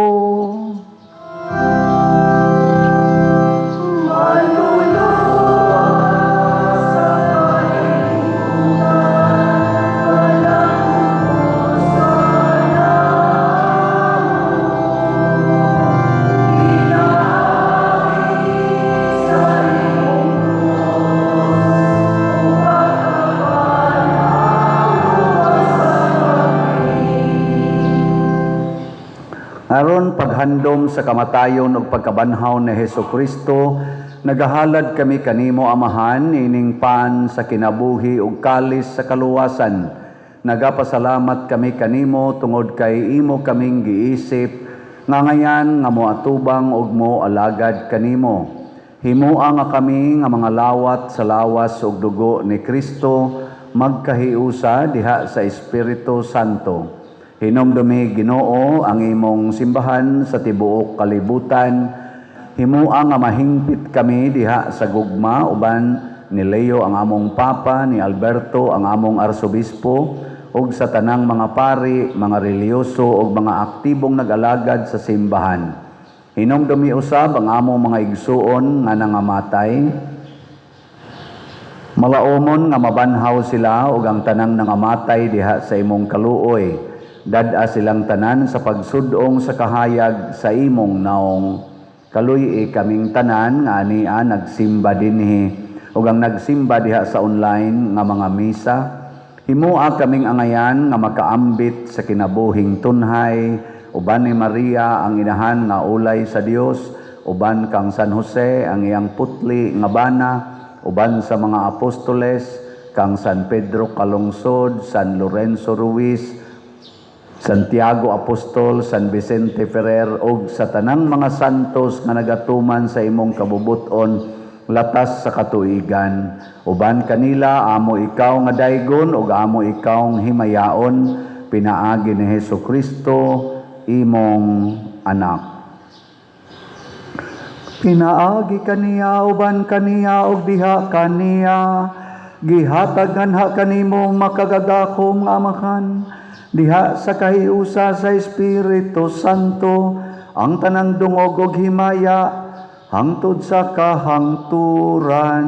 Aron paghandom sa kamatayon ug pagkabanhaw ni Hesukristo, nagahalad kami kanimo, Amahan, ining pan sa kinabuhi ug kalis sa kaluwasan. Nagapasalamat kami kanimo tungod kay imo kaming giisip nga ngayan nga moatubang ug mo alagad kanimo. Himoa nga kami nga mga lawat sa lawas ug dugo ni Kristo magkahiusa diha sa Espiritu Santo. Hinumdumi, Ginoo, ang imong simbahan sa tibuok kalibutan. Himoa nga mahingpit kami diha sa gugma uban ni Leo ang among Papa, ni Alberto ang among Arsobispo, ug sa tanang mga pari, mga relihiyoso ug mga aktibong nag-alagad sa simbahan. Hinumdumi usab ang among mga igsuon nga nangamatay. Malaumon nga mabanhaw sila ug ang tanang nangamatay diha sa imong kaluoy. Dad-a silang tanan sa pagsudong sa kahayag sa imong naong. Kaluy-i kaming tanan nga ania nagsimba dinhi ug ang nagsimba diha sa online nga mga misa. Himoa kaming angayan nga makaambit sa kinabuhing tunhay uban ni Maria ang inahan nga ulay sa Dios, uban kang San Jose ang iyang putli nga bana, uban sa mga apostoles, kang San Pedro Calungsod, San Lorenzo Ruiz, Santiago Apostol, San Vicente Ferrer ug sa tanang mga santos nga nagatuman sa imong kabubut-on latas sa katuigan. Uban kanila amo ikaw nga daygon ug amo ikaw himayaon pinaagi ni Hesukristo imong anak. Pinaagi kaniya, uban kaniya ug diha kaniya, gihatag nganha kanimo makagagahom nga Amahan diha sa kahiusa sa Espiritu Santo ang tanang dungog ug himaya hangtod sa kahangturan.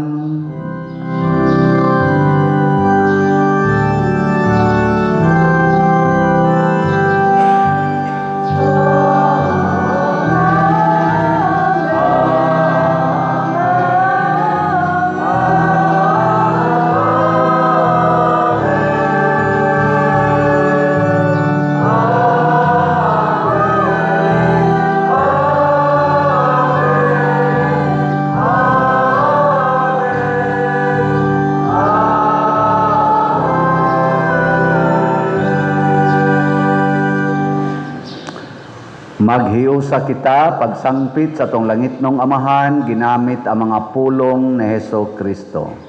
Maghiusa kita pagsangpit sa atong langitnong Amahan ginamit ang mga pulong ni Heso Kristo.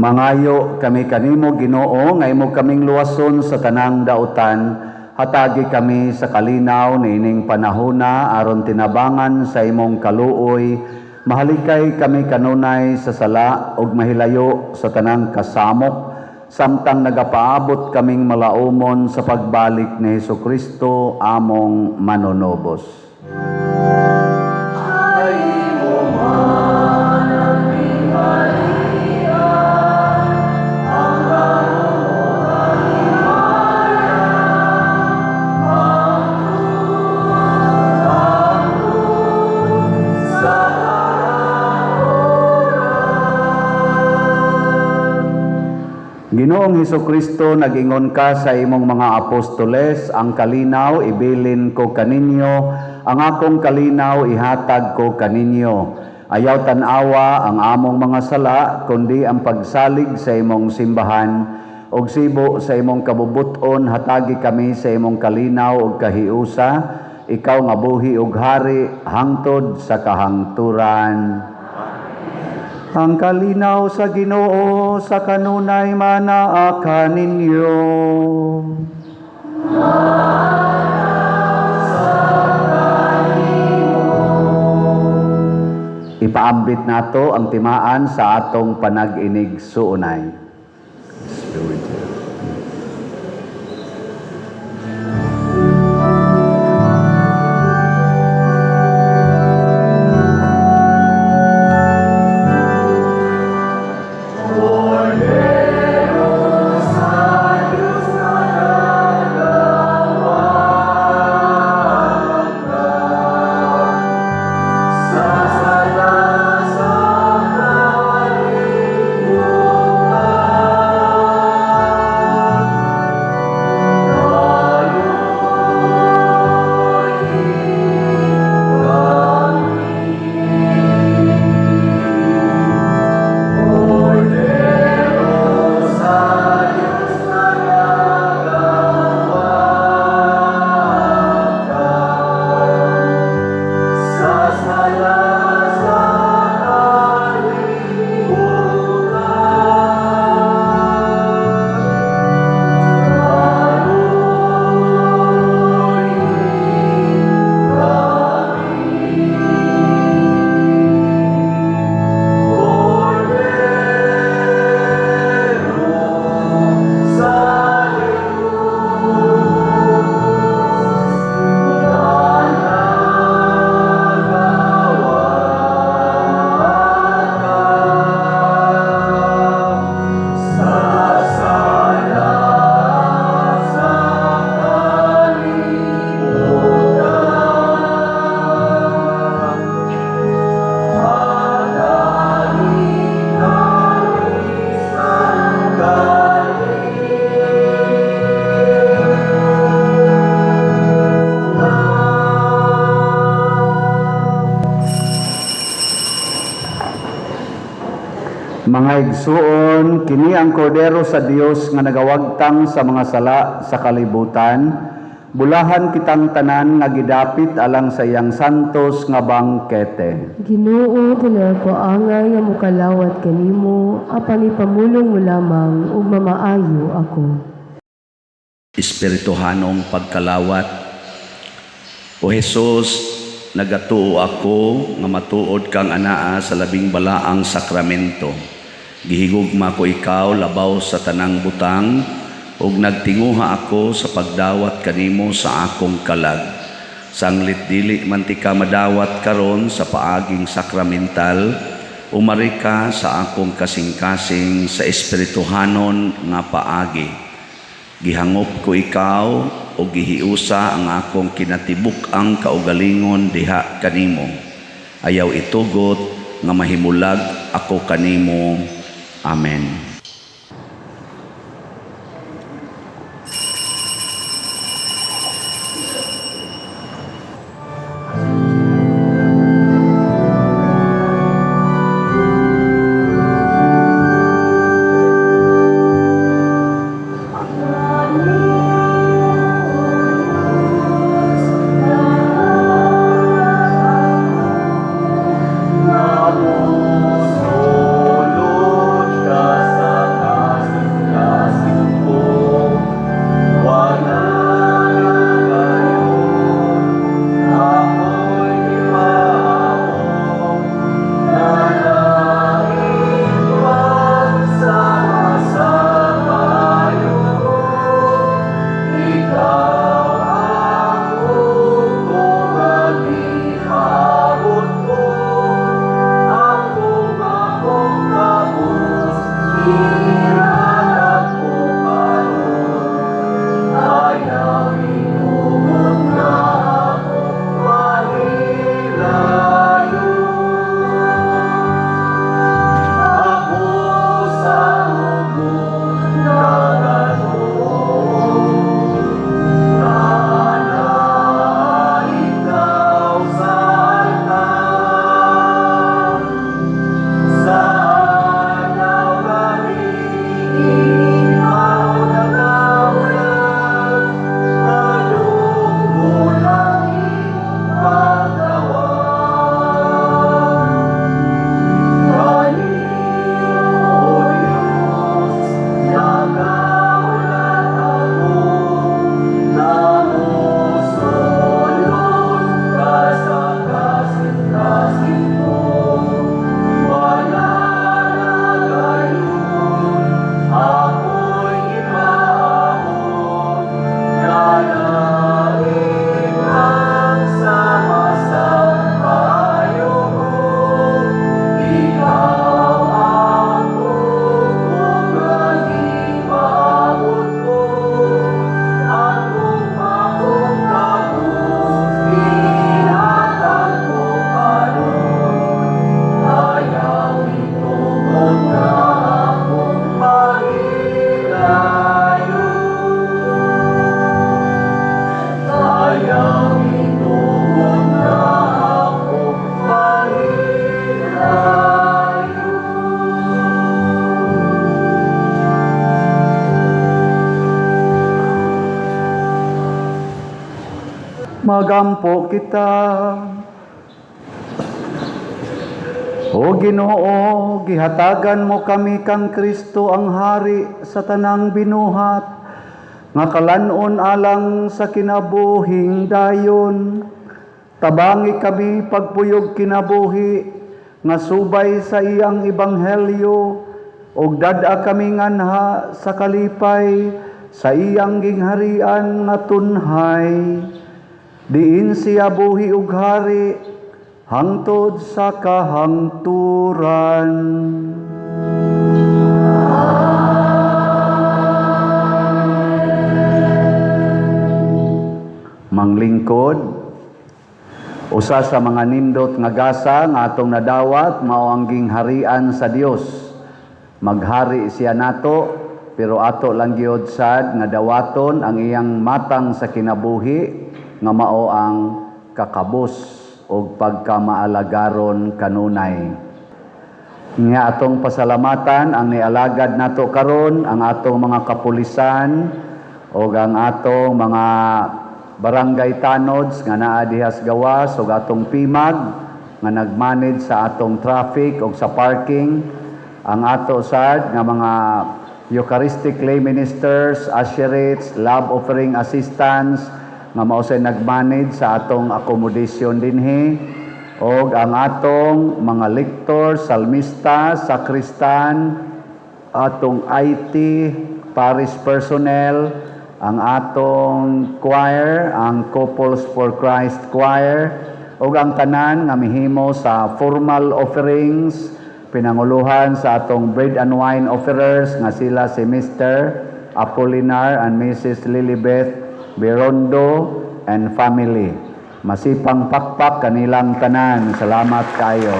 Mangayo kami kanimo, Ginoo, nga imo kaming luwason sa tanang dautan. Hatagi kami sa kalinaw niining panahona aron tinabangan sa imong kaluoy. Mahalikay kami kanunay sa sala ug mahilayo sa tanang kasamok samtang nagapaabot kaming malaumon sa pagbalik ni Hesukristo among manunubos. Ginoong Hesukristo, nag-ingon ka sa imong mga apostoles, "Ang kalinaw ibilin ko kaninyo, ang akong kalinaw ihatag ko kaninyo." Ayaw tan-awa ang among mga sala, kundi ang pagsalig sa imong simbahan. Og sibo sa imong kabubut-on, hatagi kami sa imong kalinaw ug kahiusa, ikaw nga buhi ug hari hangtod sa kahangturan. Ang kalinaw sa Ginoo sa kanunay manaa kaninyo. Ipaambit nato ang timaan sa atong panag-inig suunay. Spirit. Mga igsuon, kini ang kordero sa Dios nga nagawagtang sa mga sala sa kalibutan. Bulahan kitang tanan nga gidapit alang sa iyang santos nga bangkete. Ginoo, dili ako angay nga mukalawat kanimo, apan ipamulong mo lamang ug mamaayo ako. Espirituhanong pagkalawat. O Hesus, nagatuo ako nga matuod kang anaa sa labing balaang sakramento. Gihigugma ko ikaw labaw sa tanang butang ug nagtinguha ako sa pagdawat kanimo sa akong kalag. Sanglit dili man tika madawat karon sa paaging sakramental, umari ka sa akong kasing-kasing sa espirituhanon nga paagi. Gihangop ko ikaw o gihiusa ang akong kinatibuk-ang kaugalingon diha kanimo. Ayaw itugot nga mahimulag ako kanimo. Amen. Magampo kita. O Ginoo, gihatagan mo kami kang Kristo ang hari sa tanang binuhat, nga kalan-on alang sa kinabuhing dayon. Tabangi kami pagpuyog kinabuhi, nga subay sa iyang ebanghelyo, ug dad-a kami nganha sa kalipay sa iyang gingharian nga tunhay. Diin siya buhi ug hari hangtod sa kahangturan. Manglingkod, usa sa mga nindot nga gasa nga atong nadawat mao ang gingharian sa Dios. Maghari siya nato, pero ato lang gyud sad nga dawaton ang iyang matang sa kinabuhi nga mao ang kakabos og pagkamaalagaron kanunay. Nga atong pasalamatan ang nialagad nato karon, ang atong mga kapulisan o ang atong mga barangay tanods nga naa dihas gawas ug atong PIMAG nga nagmanage sa atong traffic ug sa parking, ang ato sad nga mga Eucharistic lay ministers, usherates, love offering assistants nga mao say nagmanage sa atong accommodation dinhi, og ang atong mga lector, salmista, sakristan, atong IT, parish personnel, ang atong choir, ang Couples for Christ Choir, ug ang tanan nga mihimo sa formal offerings, pinanguluhan sa atong bread and wine offerers nga sila si Mr. Apolinar and Mrs. Lilibeth Berondo and family. Masipang pakpak kanilang tanan. Salamat kayo.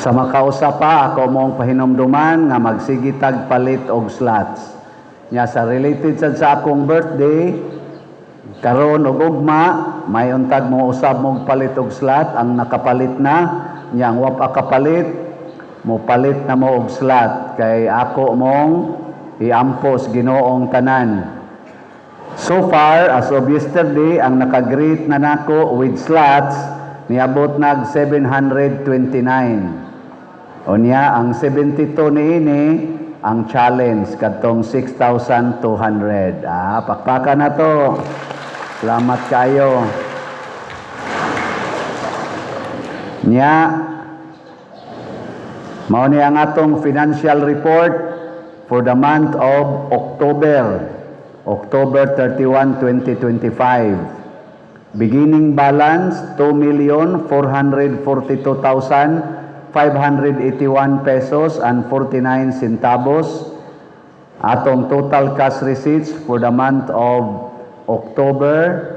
Sa makausa pa, ako mong pahinumduman nga magsigitag palit og slots. Nya sa related sad sa akong birthday, karon og ugma, may untag mo usab mong palit og slot, ang nakapalit na, nya ang wa pa kapalit, mo palit na mo og slot kay ako mong iampos Ginoong tanan. So far, as of yesterday, ang nakagreet na nako with slots, niabot nag 729. Unya, ang 72 niini, ang challenge, kadtong 6,200. Ah, pakpakan na to. Salamat kayo. Nya, mao ni ang atong financial report for the month of October, October 31, 2025. Beginning balance, 2,442,581 pesos and 49 centavos. Atong total cash receipts for the month of October,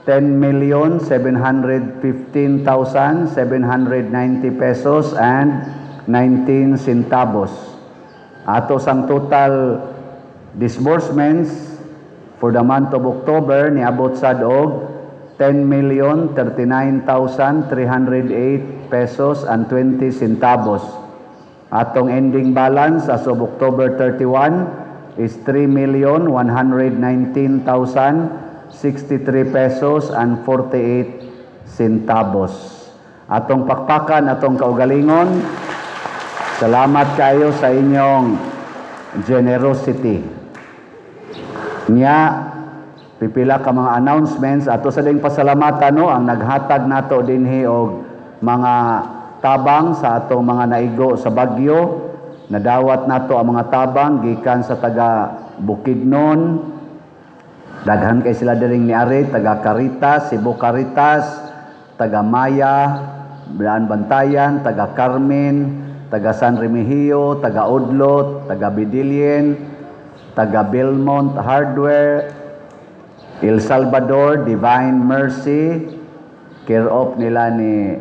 10,715,790 pesos and 19 centavos. Ato sang total disbursements for the month of October niabot sad og 10,039,308 pesos and 20 centavos. Atong ending balance as of October 31 is 3,119,063 pesos and 48 centavos. Atong pakpakan atong kaugalingon. Salamat kayo sa inyong generosity. Nya, pipila ka mga announcements ato sa ding pasalamatan, no, ang naghatag nato dinhi og mga tabang sa atong mga naigo sa bagyo. Nadawat nato ang mga tabang gikan sa taga Bukidnon. Daghan kay sila diring niari, taga Caritas, Cebu Caritas, taga Maya, Blaan Bantayan, taga Carmen, taga San Remigio, taga Udlot, taga Bidilien, taga Belmont Hardware, El Salvador, Divine Mercy, care of nila ni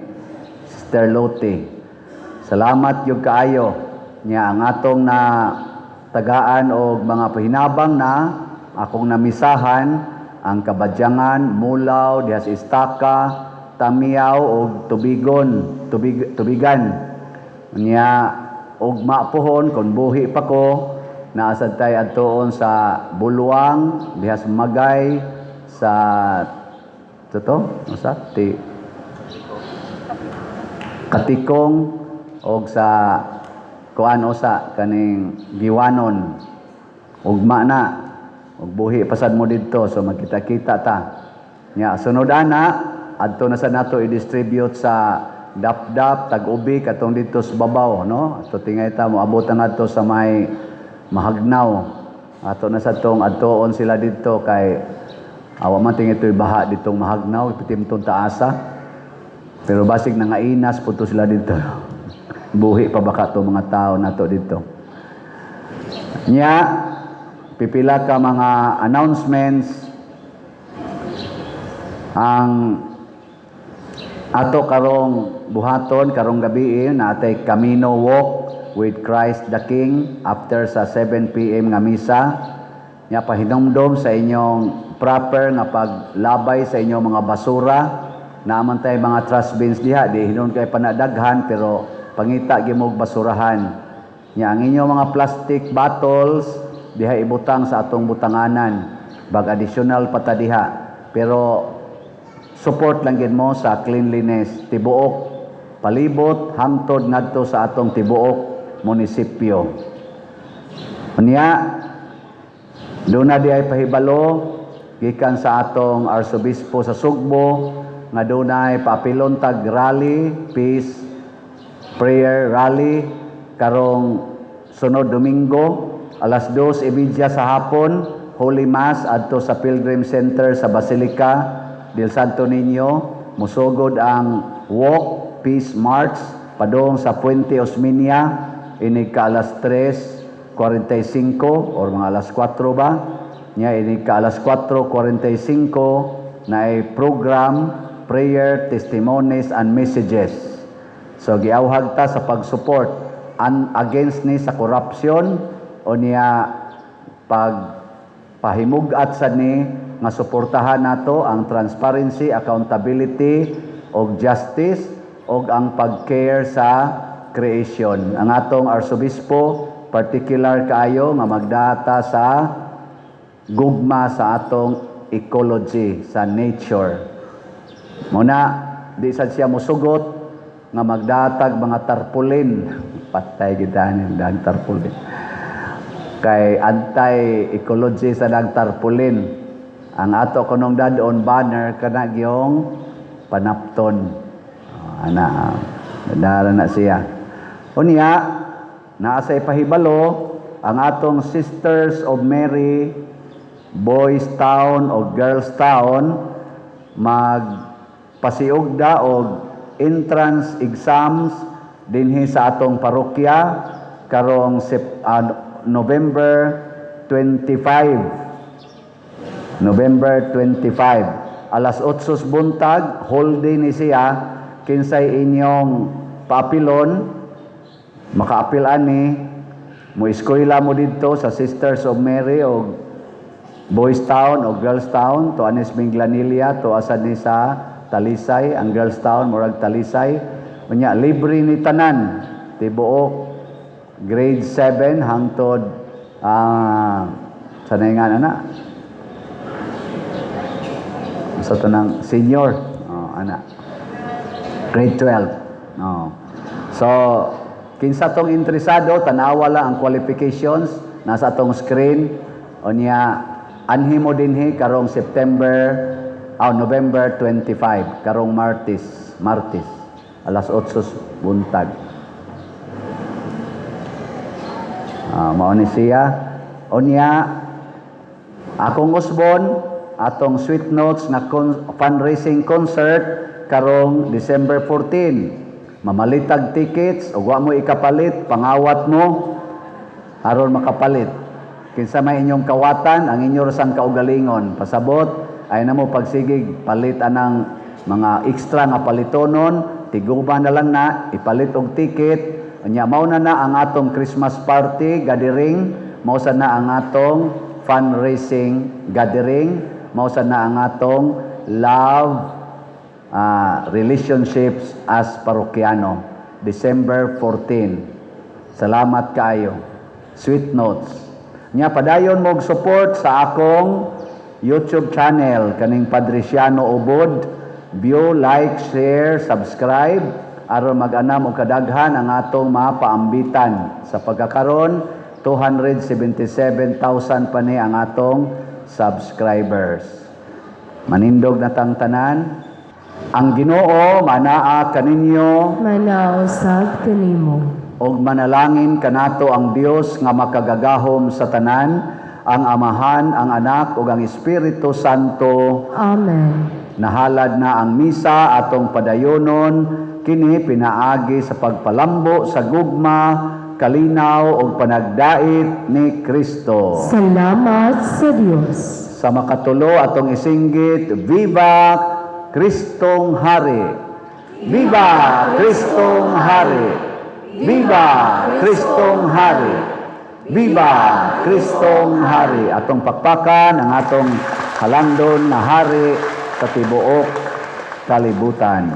Sister Lotte. Salamat yung kaayo niya ang atong na tagaan og mga pahinabang na akong namisahan ang Kabadyangan, Mulaw, diha sa Istaka, Tamiyaw og Tubigon, Tubigan. Nya ugma pohon kon buhi pa ko, naa sad tay adtuon sa Bulwang, diha sa Magay, sa toto, usa ti Katikong og sa kuan usa kaning Giwanon. Ugma na og buhi pasad mo didto, so magkita-kita ta. Nya sunod ana, adto na sa nato i-distribute sa Dapdap, Tag-ubi, katong didto sa babaw, no? Ato tingay ta moabot ang adto sa may Mahagnaw. Ato na sa tong adtoon sila didto kay awa man tingay to'y baha ditong Mahagnaw, ipitim tong taasa. Pero basig nangainas po to sila dito. Buhi pa baka to mga tao nato dito. Nya, pipila ka mga announcements. Ang ato karong buhaton karong gabi, natay Camino Walk with Christ the King after sa 7 p.m. nga misa. Nya pahinumdom sa inyong proper nga paglabay sa inyong mga basura. Naa man tay mga trash bins diha, di hinuon kay panadaghan, pero pangita gyud mo'g basurahan. Nya ang inyong mga plastic bottles diha ibutang sa atong butanganan. Bag additional pa ta diha. Pero support lang gid mo sa cleanliness tibuok palibot hangtod ngadto sa atong tibuok munisipyo. Unya, duna di ay pahibalo gikan sa atong Arsobispo sa Sugbo nga dunay paapilon tag rally, peace prayer rally karong sunod Domingo, alas 2:30 sa hapon, Holy Mass adto sa Pilgrim Center sa Basilica del Santo Niño. Musugod ang Walk Peace March padung sa Puente Osmeña inig ka alas 3:45 or mga alas 4 ba nya. Inig ka alas 4:45 na ay program, prayer, testimonies and messages. So giawhag ta sa pag-support an against ni sa corruption o niya pag pahimug-at sa ni nga suportahan nato ang transparency, accountability og justice og ang pag-care sa creation. Ang atong arsobispo particular kaayo nga magdata sa gugma sa atong ecology, sa nature. Muna, di sad siya musugot nga magdatag mga tarpaulin. Patay kita ni dag tarpaulin. Kay anti-ecology sa dag tarpaulin. Ang ato kunong dadon banner kana gyong panapton. Oh, ana, dara na siya. Unya, naa sa ipahibalo ang atong Sisters of Mary Boys Town o Girls Town magpasiugda og entrance exams dinhi sa atong parokya karong November 25. November 25 alas 8 buntag, whole day ni siya. Kinsay inyong paapilon, makaapil ani mo, eskwela mo didto sa Sisters of Mary o Boys Town o Girls Town to anis Minglanilla to asa ni sa Talisay. Ang Girls Town murag Talisay. Unya libre ni tanan, tibuok grade 7 hangtod sanay nga na sa tanang senior, oh, ana, grade 12, oh. So kinsa tong interesado, tanawa lang ang qualifications nasa atong screen. Unya anhi mo dinhi karong September, oh, November 25, karong Martes, Martes alas 8 buntag. Mao ni siya. Unya akong usbon atong Sweet Notes nga fundraising concert karong December 14. Mamalitag tickets ug wa mo ikapalit, pangawat mo aron makapalit. Kinsa may inyong kawatan, ang inyo rasang kaugalingon. Pasabot, ay na mo pagsigig palit anang mga extra nga palitonon, tiguba na lang na ipalit og ticket. Unya mao na na ang atong Christmas party gathering, mao sa na ang atong fundraising gathering, mao sa na ang atong love relationships as parokyano, December 14. Salamat kaayo. Sweet Notes. Nya padayon mo og support sa akong YouTube channel kaning Padriciano Ubod. View, like, share, subscribe aron mag-anam og kadaghan ang atong mapaambitan. Sa pagkakaron, 277,000 pa ni ang atong subscribers. Manindog na tang tanan. Ang Ginoo manaa kaninyo. Manaa usab kanimo. Og manalangin kanato ang Dios nga makagagahom sa tanan, ang Amahan, ang Anak ug ang Espiritu Santo. Amen. Nahalad na ang misa, atong padayonon kini pinaagi sa pagpalambo sa gugma, kalinaw ug panagdait ni Kristo. Salamat sa Dios. Sa makatulo atong isinggit, Viva Kristong Hari! Viva Kristong Hari! Viva Kristong Hari! Viva Kristong Hari! Atong pakpakan ang atong halandon na hari sa tibuok kalibutan.